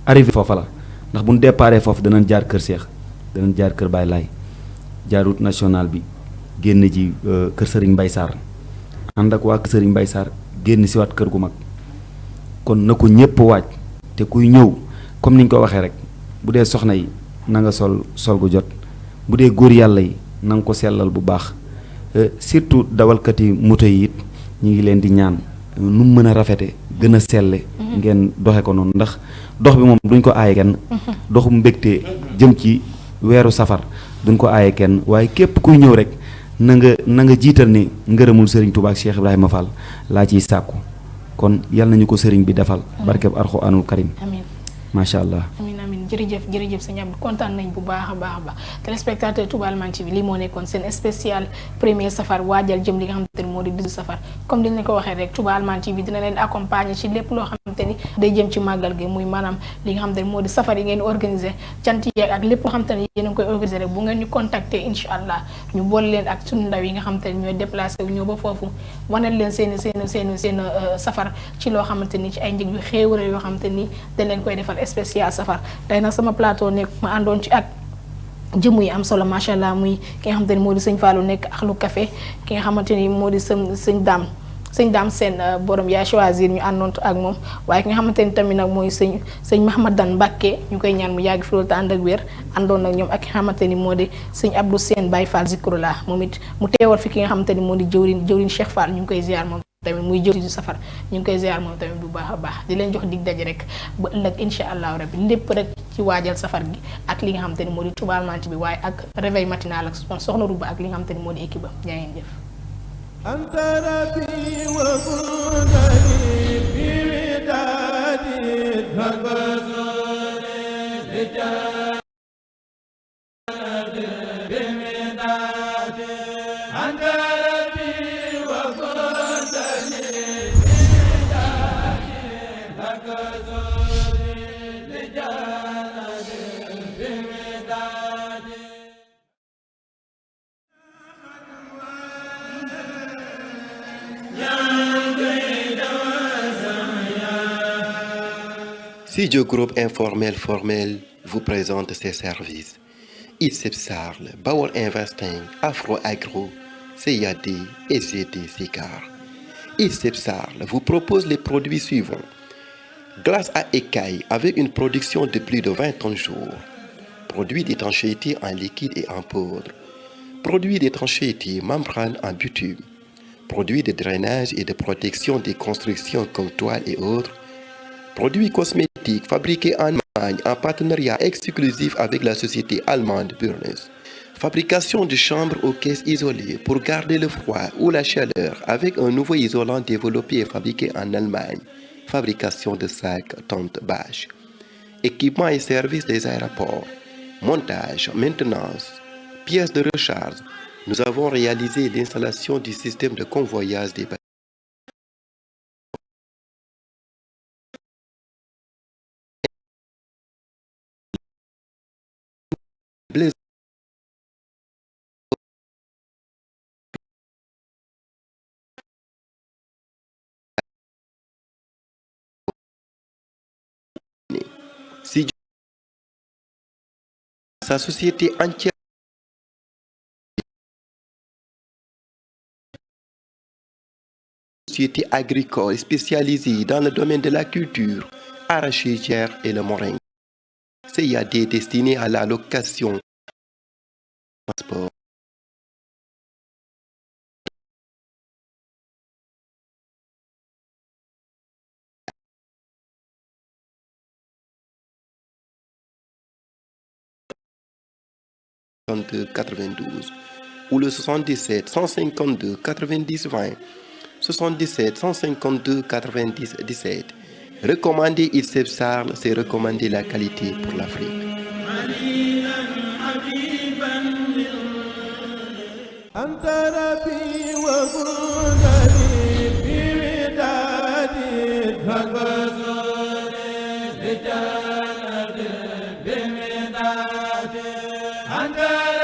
arrivé foofa la ndax bu ñu déparé foofu danañ jaar kër Seex danañ jaar kër Baay Laay jaar route nationale bi génn ji kër Sëriñ Mbay Sarr ànd ak waa kër Sëriñ Mbay Sarr génn si waat kër gu mag kon na ko ñépp waaj te kuy ñëw comme niñ ko waxee rek bu dee soxna yi na nga sol gu jot bu dee góor yàlla yi na nga ko sellal bu baax surtout dawalkati moto yi it ñu ngi leen di ñaan nu mu mën a rafete gën a selle ngeen doxe ko noonu ndax dox bi moom duñ ko aaye kenn doxu mbégte jëm ci weeru safar duñ ko aaye kenn waaye képp kuy ñëw rek na nga jiital ni ngërëmul sëriñ Tuubaa ak Cheikh Ibrahima Fall laa ciy sàkku kon yal nañu ko sëriñ bi defal barkeb Alxuraanul Karim macha allah jërëjëf sëñ Abdou kontaan nañ bu baax a baax téléspectateur Touba Allemagne TV lii moo nekkoon seen spécial premier safar waajal jëm li nga xamante ni moo di 18 safar comme diñ leen ko waxee rek Touba Allemagne TV dina leen accompagner ci lépp loo xamante ni day jëm ci màggal gi muy maanaam li nga xamante ni moo di safar yi ngeen organiser cant yeeg ak lépp loo xamante ni yéen a ngi koy organiser rek bu ngeen ñu contacter incha allah ñu boole leen ak suñu ndaw yi nga xamante ni ñooy déplacé wu ñëw ba foofu wanal leen seen safar ci loo xamante ni ci ay njëg yu xéewale yoo xamante ni dañ leen koy defal spécial safar tey nag sama plateau nekk ma àndoon ci ak jëmm yi am solo macha allah muy ki nga xamante ni moo di sëñ Fallou nekk Axlu Café ki nga xamante ni moo di sëñ Daam seen borom yaa choisir ñu àndoon ak moom waaye ki nga xamante ni tamit nag mooy sëñ Mahamadan Mbàkke ñu koy ñaan mu yàgg fi loolu te ànd ak wér àndoon ak ñoom ak ki nga xamante ni moo di sëñ Abdou Seen Baye Fall Zikrullah moom it mu teewal fi ki nga xamante ni moo di jëwriñ Cheikh Fall ñu ngi koy ziar moom tamit muy jëw ci safar ñu ngi koy ziar moom tamit bu baax a baax di leen jox dig daje rek ba ëllëg incha allahu rabbi lépp rek ci waajal safar gi ak li nga xamante ni moo di Touba Allemagne bi waaye ak réveil matinal ak soxna Ruba ak li nga xamante ni moo di équipe ba jaa ngeen jëf anta rabbi wa mudani bi Studio Groupe Informel Formel vous présente ses services. ISEP Sarl, Bawol Investing, Afro Agro, CAD et GD Sicar. ISEP Sarl vous propose les produits suivants. Glace à écailles avec une production de plus de 20 tonnes jour. Produits d'étanchéité en liquide et en poudre. Produits d'étanchéité membrane en bitume. Produits de drainage et de protection des constructions comme toiles et autres. Produits cosmétiques fabriqués en en partenariat exclusif avec la société allemande Burnes. Fabrication de chambres aux caisses isolées pour garder le froid ou la chaleur avec un nouveau isolant développé et fabriqué en Allemagne. Fabrication de sacs, tentes, bâches. Équipement et services des aéroports. Montage, maintenance, pièces de recharge. Nous avons réalisé l'installation du système de convoyage des bâtiments. Si sa société entière société agricole spécialisée dans le domaine de la culture, arachidière et le moringue. CIAD destiné à la location, transport. Ou le 77 152 90 20 77 152 90 17. Recommander ISEP Sarl, c'est recommander la qualité pour l'Afrique. Anta